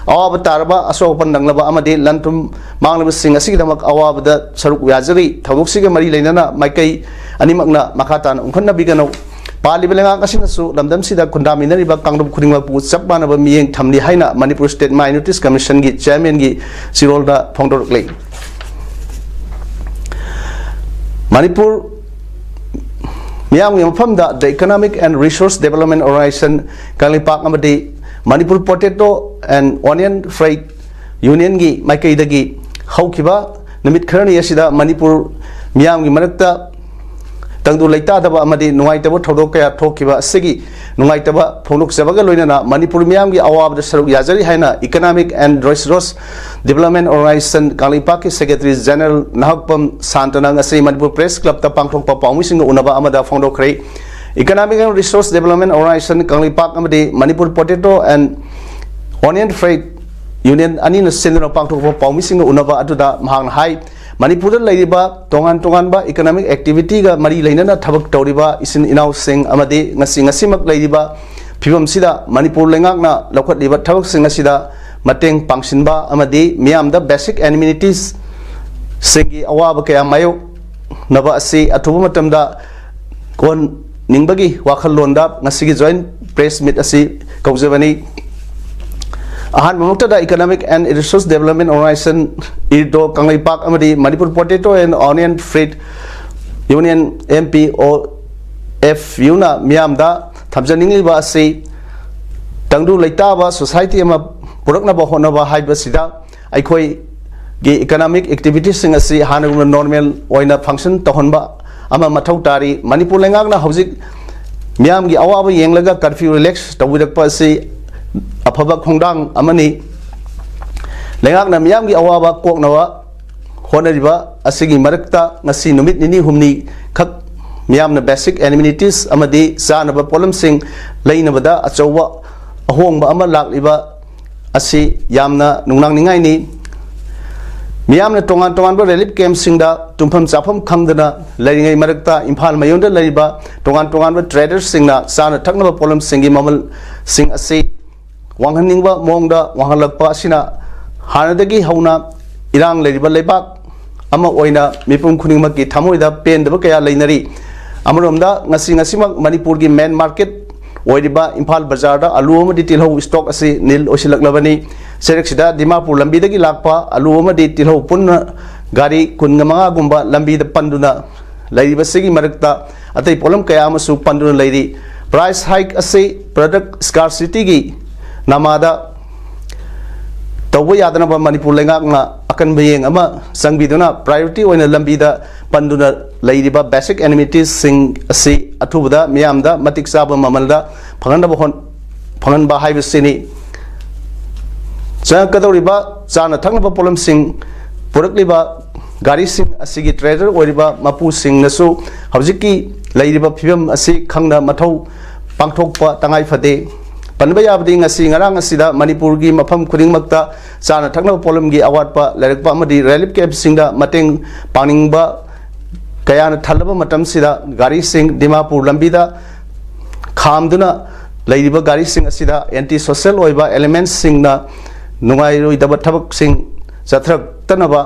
ꯑꯋꯥꯕ ꯇꯥꯔꯕ, ꯑꯁꯣꯛ ꯑꯄꯟ ꯅꯪꯂꯕ ꯑꯃꯗꯤ ꯂꯟ ꯊꯨꯝ ꯃꯥꯡꯂꯕꯁꯤꯡ ꯑꯁꯤꯒꯤꯗꯃꯛ ꯑꯋꯥꯕꯗ ꯁꯔꯨꯛ ꯌꯥꯖꯔꯤ꯫ ꯊꯧꯗꯣꯛꯁꯤꯒ ꯃꯔꯤ ꯂꯩꯅꯅ ꯃꯥꯏꯀꯩ ꯑꯅꯤꯃꯛꯅ ꯃꯈꯥ ꯇꯥꯅ ꯎꯪꯈꯠꯅꯕꯤꯒꯅꯨ꯫ ꯄꯥꯜꯂꯤꯕ ꯂꯩꯉꯥꯛ ꯑꯁꯤꯅꯁꯨ ꯂꯝꯗꯝꯁꯤꯗ ꯈꯨꯟꯗꯥꯃꯤꯟꯅꯔꯤꯕ ꯀꯥꯡꯂꯨꯞ ꯈꯨꯗꯤꯡꯃꯛꯄꯨ ꯆꯞ ꯃꯥꯟꯅꯕ ꯃꯤꯠꯌꯦꯡ ꯊꯝꯂꯤ ꯍꯥꯏꯅ ꯃꯅꯤꯄꯨꯔ ꯁ꯭ꯇꯦꯠ ꯃꯥꯏꯅꯣꯔꯤꯇꯤꯁ ꯀꯃꯤꯁꯟꯒꯤ ꯆꯤꯌꯔꯃꯦꯟꯒꯤ ꯆꯤꯔꯣꯜꯗ ꯐꯣꯡꯗꯣꯔꯛꯂꯤ꯫ ꯃꯅꯤꯄꯨꯔ ꯃꯤꯌꯥꯝꯒꯤ ꯃꯐꯝꯗ The Economic and Resource Development Organization Kangleipak ꯑꯃꯗꯤ Manipur Potato and Onion Freight Unionꯒꯤ ꯃꯥꯏꯀꯩꯗꯒꯤ ꯍꯧꯈꯤꯕ ꯅꯨꯃꯤꯠ ꯈꯔꯅꯤ ꯑꯁꯤꯗ ꯃꯅꯤꯄꯨꯔ ꯃꯤꯌꯥꯝꯒꯤ ꯃꯔꯛꯇ ꯇꯪꯗꯨ ꯂꯩꯇꯥꯗꯕ ꯑꯃꯗꯤ ꯅꯨꯡꯉꯥꯏꯇꯕ ꯊꯧꯗꯣꯛ ꯀꯌꯥ ꯊꯣꯛꯈꯤꯕ ꯑꯁꯤꯒꯤ ꯅꯨꯡꯉꯥꯏꯇꯕ ꯐꯣꯡꯗꯣꯛꯆꯕꯒ ꯂꯣꯏꯅꯅ ꯃꯅꯤꯄꯨꯔ ꯃꯤꯌꯥꯝꯒꯤ ꯑꯋꯥꯕꯗ ꯁꯔꯨꯛ ꯌꯥꯖꯔꯤ ꯍꯥꯏꯅ Economic and Resource Development Organization ꯀꯪꯂꯩꯄꯥꯛꯀꯤ Secretary General ꯅꯍꯥꯛꯄꯝ ꯁꯥꯟꯇꯅ ꯉꯁꯤ ꯃꯅꯤꯄꯨꯔ Press Clubꯇ ꯄꯥꯡꯊꯣꯛꯄ ꯄꯥꯎꯃꯤꯁꯤꯡꯒ ꯎꯅꯕ ꯑꯃꯗ ꯐꯣꯡꯗꯣꯛꯈ꯭ꯔꯦ꯫ Economic and Resource Development Organization Kangleipak ꯑꯃꯗꯤ Manipur Potato and Onion Freight Union ꯑꯅꯤꯅ ꯁꯤꯟꯗꯨꯅ ꯄꯥꯡꯊꯣꯛꯄ ꯄꯥꯎꯃꯤꯁꯤꯡꯒ ꯎꯅꯕ ꯑꯗꯨꯗ ꯃꯍꯥꯛꯅ ꯍꯥꯏ, ꯃꯅꯤꯄꯨꯔꯗ ꯂꯩꯔꯤꯕ ꯇꯣꯉꯥꯟ ꯇꯣꯉꯥꯟꯕ economic activityꯒ ꯃꯔꯤ ꯂꯩꯅꯅ ꯊꯕꯛ ꯇꯧꯔꯤꯕ ꯏꯆꯤꯟ ꯏꯅꯥꯎꯁꯤꯡ ꯑꯃꯗꯤ ꯉꯁꯤ ꯉꯁꯤꯃꯛ ꯂꯩꯔꯤꯕ ꯐꯤꯕꯝꯁꯤꯗ ꯃꯅꯤꯄꯨꯔ ꯂꯩꯉꯥꯛꯅ ꯂꯧꯈꯠꯂꯤꯕ ꯊꯕꯛꯁꯤꯡ ꯑꯁꯤꯗ ꯃꯇꯦꯡ ꯄꯥꯡꯁꯤꯟꯕ ꯑꯃꯗꯤ ꯃꯤꯌꯥꯝꯗ basic amenities ꯁꯤꯡꯒꯤ ꯑꯋꯥꯕ ꯀꯌꯥ ꯃꯥꯌꯣꯛꯅꯕ ꯑꯁꯤ ꯑꯊꯨꯕ ꯃꯇꯝꯗ ꯀꯣꯟꯅꯤꯡꯕꯒꯤ ꯋꯥꯈꯜꯂꯣꯟꯗ ꯉꯁꯤꯒꯤ joint press meet ꯑꯁꯤ ꯀꯧꯖꯕꯅꯤ꯫ ꯑꯍꯥꯟꯕꯃꯛꯇꯗ Economic and Resource Development Organization, ꯏꯔꯗꯣ, Kangleipak ꯑꯃꯗꯤ Manipur Potato and Onion Freight Union, M P O F Uꯅ ꯃꯤꯌꯥꯝꯗ ꯊꯝꯖꯅꯤꯡꯂꯤꯕ ꯑꯁꯤ ꯇꯪꯗꯨ ꯂꯩꯇꯥꯕ society ꯑꯃ ꯄꯨꯔꯛꯅꯕ ꯍꯣꯠꯅꯕ ꯍꯥꯏꯕꯁꯤꯗ ꯑꯩꯈꯣꯏꯒꯤ economic activitiesꯁꯤꯡ ꯑꯁꯤ ꯍꯥꯟꯅꯒꯨꯝꯅ normal ꯑꯣꯏꯅ function ꯇꯧꯍꯟꯕ ꯑꯃ ꯃꯊꯧ ꯇꯥꯔꯤ꯫ ꯃꯅꯤꯄꯨꯔ ꯂꯩꯉꯥꯛꯅ ꯍꯧꯖꯤꯛ ꯃꯤꯌꯥꯝꯒꯤ ꯑꯋꯥꯕ ꯌꯦꯡꯂꯒ curfew relax ꯇꯧꯕꯤꯔꯛꯄ ꯑꯁꯤ ꯑꯐꯕ ꯈꯣꯡꯊꯥꯡ ꯑꯃꯅꯤ꯫ ꯂꯩꯉꯥꯛꯅ ꯃꯤꯌꯥꯝꯒꯤ ꯑꯋꯥꯕ ꯀꯣꯛꯅꯕ ꯍꯣꯠꯅꯔꯤꯕ ꯑꯁꯤꯒꯤ ꯃꯔꯛꯇ ꯉꯁꯤ ꯅꯨꯃꯤꯠ ꯅꯤꯅꯤ ꯍꯨꯝꯅꯤ ꯈꯛ ꯃꯤꯌꯥꯝꯅ basic amenities ꯑꯃꯗꯤ ꯆꯥꯅꯕ ꯄꯣꯠꯂꯝꯁꯤꯡ ꯂꯩꯅꯕꯗ ꯑꯆꯧꯕ ꯑꯍꯣꯡꯕ ꯑꯃ ꯂꯥꯛꯂꯤꯕ ꯑꯁꯤ ꯌꯥꯝꯅ ꯅꯨꯡꯅꯥꯡꯅꯤꯡꯉꯥꯏꯅꯤ꯫ ꯃꯤꯌꯥꯝꯅ ꯇꯣꯉꯥꯟ ꯇꯣꯉꯥꯟꯕ relief campꯁꯤꯡꯗ ꯇꯨꯝꯐꯝ ꯆꯥꯐꯝ ꯈꯪꯗꯅ ꯂꯩꯔꯤꯉꯩ ꯃꯔꯛꯇ ꯏꯝꯐꯥꯜ ꯃꯌꯣꯟꯗ ꯂꯩꯔꯤꯕ ꯇꯣꯉꯥꯟ ꯇꯣꯉꯥꯟꯕ traderꯁꯤꯡꯅ ꯆꯥꯅ ꯊꯛꯅꯕ ꯄꯣꯠꯂꯝꯁꯤꯡꯒꯤ ꯃꯃꯜꯁꯤꯡ ꯑꯁꯤ ꯋꯥꯡꯍꯟꯅꯤꯡꯕ ꯃꯑꯣꯡꯗ ꯋꯥꯡꯍꯜꯂꯛꯄ ꯑꯁꯤꯅ ꯍꯥꯟꯅꯗꯒꯤ ꯍꯧꯅ ꯏꯔꯥꯡ ꯂꯩꯔꯤꯕ ꯂꯩꯕꯥꯛ ꯑꯃ ꯑꯣꯏꯅ ꯃꯤꯄꯨꯝ ꯈꯨꯗꯤꯡꯃꯛꯀꯤ ꯊꯃꯣꯏꯗ ꯄꯦꯟꯗꯕ ꯀꯌꯥ ꯂꯩꯅꯔꯤ꯫ ꯑꯃꯔꯣꯝꯗ ꯉꯁꯤ ꯉꯁꯤꯃꯛ ꯃꯅꯤꯄꯨꯔꯒꯤ main market ꯑꯣꯏꯔꯤꯕ ꯏꯝꯐꯥꯜ ꯕꯖꯥꯔꯗ ꯑꯂꯨ ꯑꯃꯗꯤ ꯇꯤꯜꯍꯧ stock ꯑꯁꯤ ꯅꯤꯜ ꯑꯣꯏꯁꯤꯜꯂꯛꯂꯕꯅꯤ꯫ ꯆꯩꯔꯛꯁꯤꯗ ꯗꯤꯃꯥꯄꯨꯔ ꯂꯝꯕꯤꯗꯒꯤ ꯂꯥꯛꯄ ꯑꯂꯨ ꯑꯃꯗꯤ ꯇꯤꯜꯍꯧ ꯄꯨꯟꯅ ꯒꯥꯔꯤ ꯀꯨꯟꯒ ꯃꯉꯥꯒꯨꯝꯕ ꯂꯝꯕꯤꯗ ꯄꯟꯗꯨꯅ ꯂꯩꯔꯤꯕꯁꯤꯒꯤ ꯃꯔꯛꯇ ꯑꯇꯩ ꯄꯣꯠꯂꯝ ꯀꯌꯥ ꯑꯃꯁꯨ ꯄꯟꯗꯨꯅ ꯂꯩꯔꯤ꯫ Price hike ꯑꯁꯤ product scarcityꯒꯤ ꯅꯃꯥꯗ ꯇꯧꯕ ꯌꯥꯗꯅꯕ ꯃꯅꯤꯄꯨꯔ ꯂꯩꯉꯥꯛꯅ ꯑꯀꯟꯕ ꯌꯦꯡ ꯑꯃ ꯆꯪꯕꯤꯗꯨꯅ priority ꯑꯣꯏꯅ ꯂꯝꯕꯤꯗ ꯄꯟꯗꯨꯅ ꯂꯩꯔꯤꯕ basic amenities ꯁꯤꯡ ꯑꯁꯤ ꯑꯊꯨꯕꯗ ꯃꯤꯌꯥꯝꯗ ꯃꯇꯤꯛ ꯆꯥꯕ ꯃꯃꯜꯗ ꯐꯪꯍꯟꯅꯕ ꯍꯣꯠ-, ꯐꯪꯍꯟꯕ ꯍꯥꯏꯕꯁꯤꯅꯤ꯫ ꯆꯪꯉꯛꯀꯗꯧꯔꯤꯕ ꯆꯥꯅ ꯊꯛꯅꯕ ꯄꯣꯠꯂꯝꯁꯤꯡ ꯄꯨꯔꯛꯂꯤꯕ ꯒꯥꯔꯤꯁꯤꯡ ꯑꯁꯤꯒꯤ trader ꯑꯣꯏꯔꯤꯕ ꯃꯄꯨꯁꯤꯡꯅꯁꯨ ꯍꯧꯖꯤꯛꯀꯤ ꯂꯩꯔꯤꯕ ꯐꯤꯕꯝ ꯑꯁꯤ ꯈꯪꯅ ꯃꯊꯧ ꯄꯥꯡꯊꯣꯛꯄ ꯇꯉꯥꯏ ꯐꯗꯦ꯫ ꯄꯟꯕ ꯌꯥꯕꯗꯤ ꯉꯁꯤ ꯉꯔꯥꯡ ꯑꯁꯤꯗ ꯃꯅꯤꯄꯨꯔꯒꯤ ꯃꯐꯝ ꯈꯨꯗꯤꯡꯃꯛꯇ ꯆꯥꯅ ꯊꯛꯅꯕ ꯄꯣꯠꯂꯝꯒꯤ ꯑꯋꯥꯠꯄ ꯂꯩꯔꯛꯄ ꯑꯃꯗꯤ relief campꯁꯤꯡꯗ ꯃꯇꯦꯡ ꯄꯥꯡꯅꯤꯡꯕ ꯀꯌꯥꯅ ꯊꯜꯂꯕ ꯃꯇꯝꯁꯤꯗ ꯒꯥꯔꯤꯁꯤꯡ ꯗꯤꯃꯥꯄꯨꯔ ꯂꯝꯕꯤꯗ ꯈꯥꯝꯗꯨꯅ ꯂꯩꯔꯤꯕ ꯒꯥꯔꯤꯁꯤꯡ ꯑꯁꯤꯗ anti social ꯑꯣꯏꯕ elementsꯁꯤꯡꯅ ꯅꯨꯡꯉꯥꯏꯔꯣꯏꯗꯕ ꯊꯕꯛꯁꯤꯡ ꯆꯠꯊꯔꯛꯇꯅꯕ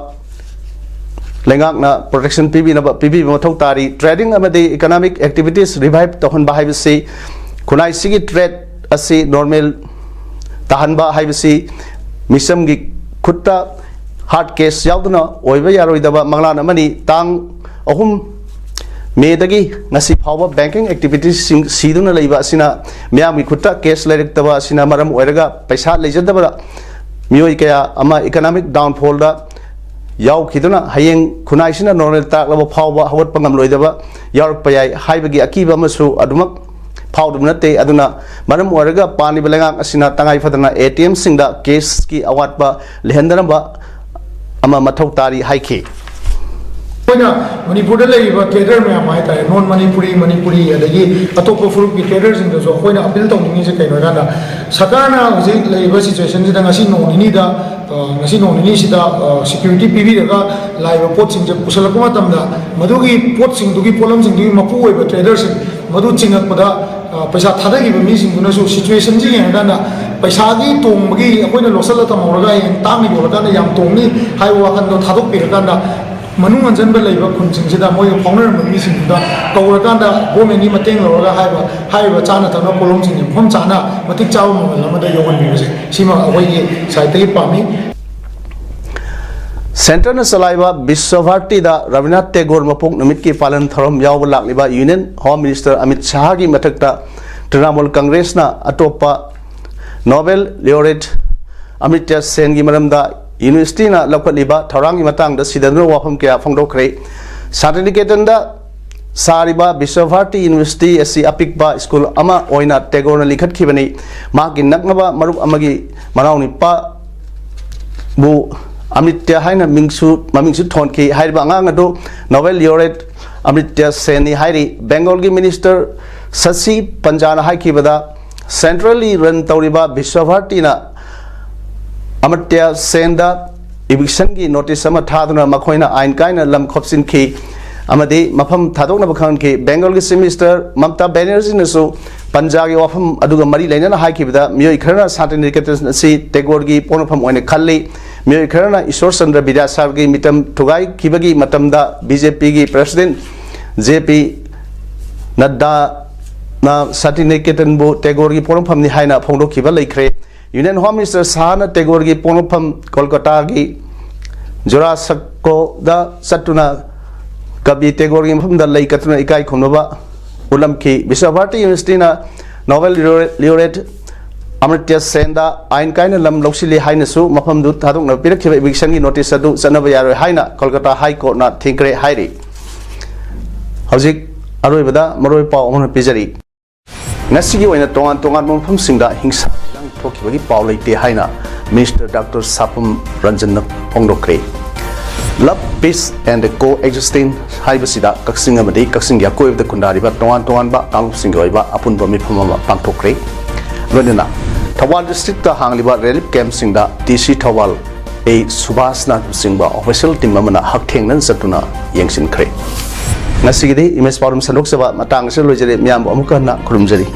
ꯂꯩꯉꯥꯛꯅ protection ꯄꯤꯕꯤꯅꯕ, ꯄꯤꯕꯤꯕ ꯃꯊꯧ ꯇꯥꯔꯤ꯫ Trading ꯑꯃꯗꯤ economic activities revive ꯇꯧꯍꯟꯕ ꯍꯥꯏꯕꯁꯤ ꯈꯨꯟꯅꯥꯏꯁꯤꯒꯤ trade ꯑꯁꯤ normal ꯇꯥꯍꯟꯕ ꯍꯥꯏꯕꯁꯤ ꯃꯤꯆꯝꯒꯤ ꯈꯨꯠꯇ hard cash ꯌꯥꯎꯗꯅ ꯑꯣꯏꯕ ꯌꯥꯔꯣꯏꯗꯕ ꯃꯪꯂꯥꯟ ꯑꯃꯅꯤ꯫ ꯇꯥꯡ ꯑꯍꯨꯝ ꯃꯦꯗꯒꯤ ꯉꯁꯤ ꯐꯥꯎꯕ banking activitiesꯁꯤꯡ ꯁꯤꯗꯨꯅ ꯂꯩꯕ ꯑꯁꯤꯅ, ꯃꯤꯌꯥꯝꯒꯤ ꯈꯨꯠꯇ cash ꯂꯩꯔꯛꯇꯕ ꯑꯁꯤꯅ ꯃꯔꯝ ꯑꯣꯏꯔꯒ ꯄꯩꯁꯥ ꯂꯩꯖꯗꯕꯗ ꯃꯤꯑꯣꯏ ꯀꯌꯥ ꯑꯃ economic downfallꯗ ꯌꯥꯎꯈꯤꯗꯨꯅ ꯍꯌꯦꯡ ꯈꯨꯟꯅꯥꯏꯁꯤꯅ normal ꯇꯥꯛꯂꯕ ꯐꯥꯎꯕ ꯍꯧꯒꯠꯄ ꯉꯝꯂꯣꯏꯗꯕ ꯌꯥꯎꯔꯛꯄ ꯌꯥꯏ ꯍꯥꯏꯕꯒꯤ ꯑꯀꯤꯕ ꯑꯃꯁꯨ ꯑꯗꯨꯃꯛ ꯐꯥꯎꯗꯕ ꯅꯠꯇꯦ꯫ ꯑꯗꯨꯅ ꯃꯔꯝ ꯑꯣꯏꯔꯒ ꯄꯥꯜꯂꯤꯕ ꯂꯩꯉꯥꯛ ꯑꯁꯤꯅ ꯇꯉꯥꯏ ꯐꯗꯅ ATMꯁꯤꯡꯗ cashꯀꯤ ꯑꯋꯥꯠꯄ ꯂꯩꯍꯟꯗꯅꯕ ꯑꯃ ꯃꯊꯧ ꯇꯥꯔꯤ ꯍꯥꯏꯈꯤ꯫ ꯑꯩꯈꯣꯏꯅ ꯃꯅꯤꯄꯨꯔꯗ ꯂꯩꯔꯤꯕ trader ꯃꯌꯥꯝ ꯍꯥꯏꯇꯥꯔꯦ, non Manipuri, Manipuri, ꯑꯗꯒꯤ ꯑꯇꯣꯞꯄ ꯐꯨꯔꯨꯞꯀꯤ traderꯁꯤꯡꯗꯁꯨ ꯑꯩꯈꯣꯏꯅ appeal ꯇꯧꯅꯤꯡꯉꯤꯁꯦ ꯀꯩꯅꯣ ꯍꯥꯏꯀꯥꯟꯗ, ꯁꯔꯀꯥꯔꯅ ꯍꯧꯖꯤꯛ ꯂꯩꯔꯤꯕ situationꯁꯤꯗ ꯉꯁꯤ ꯅꯣꯡ ꯅꯤꯅꯤꯗ, ꯑ, ꯉꯁꯤ ꯅꯣꯡ ꯅꯤꯅꯤꯁꯤꯗ, ꯑ, security ꯄꯤꯕꯤꯔꯒ ꯂꯥꯛꯏꯕ ꯄꯣꯠꯁꯤꯡꯁꯦ ꯄꯨꯁꯜꯂꯛꯄ ꯃꯇꯝꯗ ꯃꯗꯨꯒꯤ ꯄꯣꯠꯁꯤꯡꯗꯨꯒꯤ, ꯄꯣꯠꯂꯝꯁꯤꯡꯗꯨꯒꯤ ꯃꯄꯨ ꯑꯣꯏꯕ traderꯁꯤꯡ ꯃꯗꯨ ꯆꯤꯡꯉꯛꯄꯗ, ꯑ, ꯄꯩꯁꯥ ꯊꯥꯗꯈꯤꯕ ꯃꯤꯁꯤꯡꯗꯨꯅꯁꯨ situationꯁꯤ ꯌꯦꯡꯉꯀꯥꯟꯗ ꯄꯩꯁꯥꯒꯤ ꯇꯣꯡꯕꯒꯤ ꯑꯩꯈꯣꯏꯅ ꯂꯣꯠꯁꯤꯜꯂ ꯊꯝꯍꯧꯔꯒ ꯍꯌꯦꯡ ꯇꯥꯡꯅ ꯌꯣꯜꯂꯀꯥꯟꯗ ꯌꯥꯝ ꯇꯣꯡꯅꯤ ꯍꯥꯏꯕ ꯋꯥꯈꯜꯗꯣ ꯊꯥꯗꯣꯛꯄꯤꯔꯀꯥꯟꯗ ꯃꯅꯨꯡ ꯍꯟꯖꯟꯕ ꯂꯩꯕ ꯈꯨꯟꯁꯤꯡꯁꯤꯗ ꯃꯣꯏꯒ ꯐꯥꯎꯅꯔꯝꯕ ꯃꯤꯁꯤꯡꯗꯨꯗ ꯀꯧꯔꯀꯥꯟꯗ governmentꯀꯤ ꯃꯇꯦꯡ ꯂꯧꯔꯒ ꯍꯥꯏꯕ, ꯍꯥꯏꯔꯤꯕ ꯆꯥꯅ ꯊꯛꯅꯕ ꯄꯣꯠꯂꯝꯁꯤꯡꯁꯦ ꯃꯐꯝ ꯆꯥꯅ ꯃꯇꯤꯛ ꯆꯥꯕ ꯃꯃꯜ ꯑꯃꯗ ꯌꯧꯍꯟꯕꯤꯕꯁꯦ ꯁꯤꯃ ꯑꯩꯈꯣꯏꯒꯤ sideꯇꯒꯤ ꯄꯥꯝꯃꯤ꯫ Centreꯅ ꯆꯂꯥꯏꯕ ꯕꯤꯁ꯭ꯋ ꯚꯥꯔꯇꯤꯗ ꯔꯕꯤꯟꯗ꯭ꯔꯅꯥꯊ ꯇꯦꯒꯣꯔ ꯃꯄꯣꯛ ꯅꯨꯃꯤꯠꯀꯤ ꯄꯥꯂꯟ ꯊꯧꯔꯝ ꯌꯥꯎꯕ ꯂꯥꯛꯂꯤꯕ Union Home Minister ꯑꯃꯤꯠ ꯁꯥꯍꯒꯤ ꯃꯊꯛꯇ ꯇ꯭ꯔꯤꯅꯥꯃꯨꯜ ꯀꯪꯒ꯭ꯔꯦꯁꯅ ꯑꯇꯣꯞꯄ Nobel Laureate ꯑꯃꯔꯇ꯭ꯌ ꯁꯦꯟꯒꯤ ꯃꯔꯝꯗ universityꯅ ꯂꯧꯈꯠꯂꯤꯕ ꯊꯧꯔꯥꯡꯒꯤ ꯃꯇꯥꯡꯗ ꯁꯤꯗꯅꯕ ꯋꯥꯐꯝ ꯀꯌꯥ ꯐꯣꯡꯗꯣꯛꯈ꯭ꯔꯦ꯫ ꯁꯥꯟꯇꯤꯅꯤꯀꯦꯇꯟꯗ ꯁꯥꯔꯤꯕ ꯕꯤꯁ꯭ꯋ ꯚꯥꯔꯇꯤ University ꯑꯁꯤ ꯑꯄꯤꯛꯄ ꯁ꯭ꯀꯨꯜ ꯑꯃ ꯑꯣꯏꯅ ꯇꯦꯒꯣꯔꯅ ꯂꯤꯡꯈꯠꯈꯤꯕꯅꯤ꯫ ꯃꯍꯥꯛꯀꯤ ꯅꯛꯅꯕ ꯃꯔꯨꯞ ꯑꯃꯒꯤ ꯃꯅꯥꯎꯅꯨꯄꯥꯕꯨ ꯑꯃꯔꯇ꯭ꯌ ꯍꯥꯏꯅ ꯃꯤꯡꯁꯨ, ꯃꯃꯤꯡꯁꯨ ꯊꯣꯟꯈꯤ꯫ ꯍꯥꯏꯔꯤꯕ ꯑꯉꯥꯡ ꯑꯗꯨ Nobel Laureate ꯑꯃꯔꯇ꯭ꯌ ꯁꯦꯟꯅꯤ ꯍꯥꯏꯔꯤ꯫ ꯕꯦꯡꯒꯣꯜꯒꯤ Minister ꯁꯁꯤ ꯄꯟꯖꯥꯅ ꯍꯥꯏꯈꯤꯕꯗ, centrally run ꯇꯧꯔꯤꯕ ꯕꯤꯁ꯭ꯋ ꯚꯥꯔꯇꯤꯅ ꯑꯃꯔꯇ꯭ꯌ ꯁꯦꯟꯗ evictionꯒꯤ notice ꯑꯃ ꯊꯥꯗꯨꯅ ꯃꯈꯣꯏꯅ ꯑꯥꯏꯟ ꯀꯥꯏꯅ ꯂꯝ ꯈꯣꯞꯆꯤꯟꯈꯤ ꯑꯃꯗꯤ ꯃꯐꯝ ꯊꯥꯗꯣꯛꯅꯕ ꯈꯪꯍꯟꯈꯤ꯫ ꯕꯦꯡꯒꯣꯜꯒꯤ Chief Minister ꯃꯃꯇꯥ ꯕꯦꯅꯔꯖꯤꯅꯁꯨ ꯄꯟꯖꯥꯒꯤ ꯋꯥꯐꯝ ꯑꯗꯨꯒ ꯃꯔꯤ ꯂꯩꯅꯅ ꯍꯥꯏꯈꯤꯕꯗ, ꯃꯤꯑꯣꯏ ꯈꯔꯅ ꯁꯥꯟꯇꯤꯅꯤꯀꯦꯇꯟ ꯑꯁꯤ ꯇꯦꯒꯣꯔꯒꯤ ꯄꯣꯛꯅꯐꯝ ꯑꯣꯏꯅ ꯈꯜꯂꯤ, ꯃꯤꯑꯣꯏ ꯈꯔꯅ ꯏꯁꯣꯔ ꯆꯟꯗ꯭ꯔ ꯕꯤꯗ꯭ꯌꯥꯁꯥꯒꯔꯒꯤ ꯃꯤꯇꯝ ꯊꯨꯒꯥꯏꯈꯤꯕꯒꯤ ꯃꯇꯝꯗ BJPꯒꯤ President JP ꯅꯗ꯭ꯗꯥꯅ ꯁꯥꯟꯇꯤꯅꯤꯀꯦꯇꯟꯕꯨ ꯇꯦꯒꯣꯔꯒꯤ ꯄꯣꯛꯅꯐꯝꯅꯤ ꯍꯥꯏꯅ ꯐꯣꯡꯗꯣꯛꯈꯤꯕ ꯂꯩꯈ꯭ꯔꯦ꯫ Union Home Minister ꯁꯥꯍꯅ ꯇꯦꯒꯣꯔꯒꯤ ꯄꯣꯛꯅꯐꯝ ꯀꯣꯜꯀꯇꯥꯒꯤ ꯖꯣꯔꯥꯁꯀꯣꯗ ꯆꯠꯇꯨꯅ ꯀꯕꯤ ꯇꯦꯒꯣꯔꯒꯤ ꯃꯐꯝꯗ ꯂꯩ ꯀꯠꯇꯨꯅ ꯏꯀꯥꯏ ꯈꯨꯝꯅꯕ ꯎꯠꯂꯝꯈꯤ꯫ ꯕꯤꯁ꯭ꯋ ꯚꯥꯔꯇꯤ ꯌꯨꯅꯤꯚꯔꯁꯤꯇꯤꯅ ꯅꯣꯕꯦꯜ ꯂꯤꯑꯣꯔꯦꯠ ꯑꯃꯔꯇ꯭ꯌ ꯁꯦꯟꯗ ꯑꯥꯏꯟ ꯀꯥꯏꯅ ꯂꯝ ꯂꯧꯁꯤꯜꯂꯤ ꯍꯥꯏꯅꯁꯨ ꯃꯐꯝꯗꯨ ꯊꯥꯗꯣꯛꯅꯕ ꯄꯤꯔꯛꯈꯤꯕ ꯏꯚꯤꯛꯁꯟꯒꯤ ꯅꯣꯇꯤꯁ ꯑꯗꯨ ꯆꯠꯅꯕ ꯌꯥꯔꯣꯏ ꯍꯥꯏꯅ ꯀꯣꯜꯀꯇꯥ ꯍꯥꯏ ꯀꯣꯔꯠꯅ ꯊꯤꯡꯈ꯭ꯔꯦ ꯍꯥꯏꯔꯤ꯫ ꯍꯧꯖꯤꯛ ꯑꯔꯣꯏꯕꯗ ꯃꯔꯨꯑꯣꯏꯕ ꯄꯥꯎ ꯑꯃꯅ ꯄꯤꯖꯔꯤ꯫ ꯉꯁꯤꯒꯤ ꯑꯣꯏꯅ ꯇꯣꯉꯥꯟ ꯇꯣꯉꯥꯟꯕ ꯃꯐꯝꯁꯤꯡꯗ ꯍꯤꯡꯁꯥ ꯏꯔꯥꯡ ꯊꯣꯛꯈꯤꯕꯒꯤ ꯄꯥꯎ ꯂꯩꯇꯦ ꯍꯥꯏꯅ ꯃꯤꯅꯤꯁꯇꯔ ꯗꯥꯛꯇꯔ ꯁꯥꯄꯝ ꯔꯟꯖꯟꯅ ꯐꯣꯡꯗꯣꯛꯈ꯭ꯔꯦ꯫ Love, Peace and Co-existence ꯍꯥꯏꯕꯁꯤꯗ ꯀꯛꯆꯤꯡ ꯑꯃꯗꯤ ꯀꯛꯆꯤꯡꯒꯤ ꯑꯀꯣꯏꯕꯗ ꯈꯨꯟꯗꯥꯔꯤꯕ ꯇꯣꯉꯥꯟ ꯇꯣꯉꯥꯟꯕ ꯀꯥꯡꯂꯨꯞꯁꯤꯡꯒꯤ ꯑꯣꯏꯕ ꯑꯄꯨꯟꯕ ꯃꯤꯐꯝ ꯑꯃ ꯄꯥꯡꯊꯣꯛꯈ꯭ꯔꯦ꯫ ꯂꯣꯏꯅꯅ ꯊꯧꯕꯥꯜ ꯗꯤꯁꯇ꯭ꯔꯤꯛꯇ ꯍꯥꯡꯂꯤꯕ ꯔꯤꯂꯤꯐ ꯀꯦꯝꯞꯁꯤꯡꯗ ꯗꯤ ꯁꯤ ꯊꯧꯕꯥꯜ ꯑꯦ ꯁꯨꯕꯥꯁꯅ ꯂꯨꯆꯤꯡꯕ ꯑꯣꯐꯤꯁꯤꯌꯦꯜ ꯇꯤꯝ ꯑꯃꯅ ꯍꯛꯊꯦꯡꯅꯅ ꯆꯠꯇꯨꯅ ꯌꯦꯡꯁꯤꯟꯈ꯭ꯔꯦ꯫ ꯉꯁꯤꯒꯤꯗꯤ ꯏꯃꯦꯖ ꯄꯥꯎꯗꯝ ꯁꯟꯗꯣꯛꯆꯕ ꯃꯇꯥꯡ ꯑꯁꯤꯗ ꯂꯣꯏꯖꯔꯦ꯫ ꯃꯤꯌꯥꯝꯕꯨ ꯑꯃꯨꯛꯀ ꯍꯟꯅ ꯈꯨꯔꯨꯝꯖꯔꯤ꯫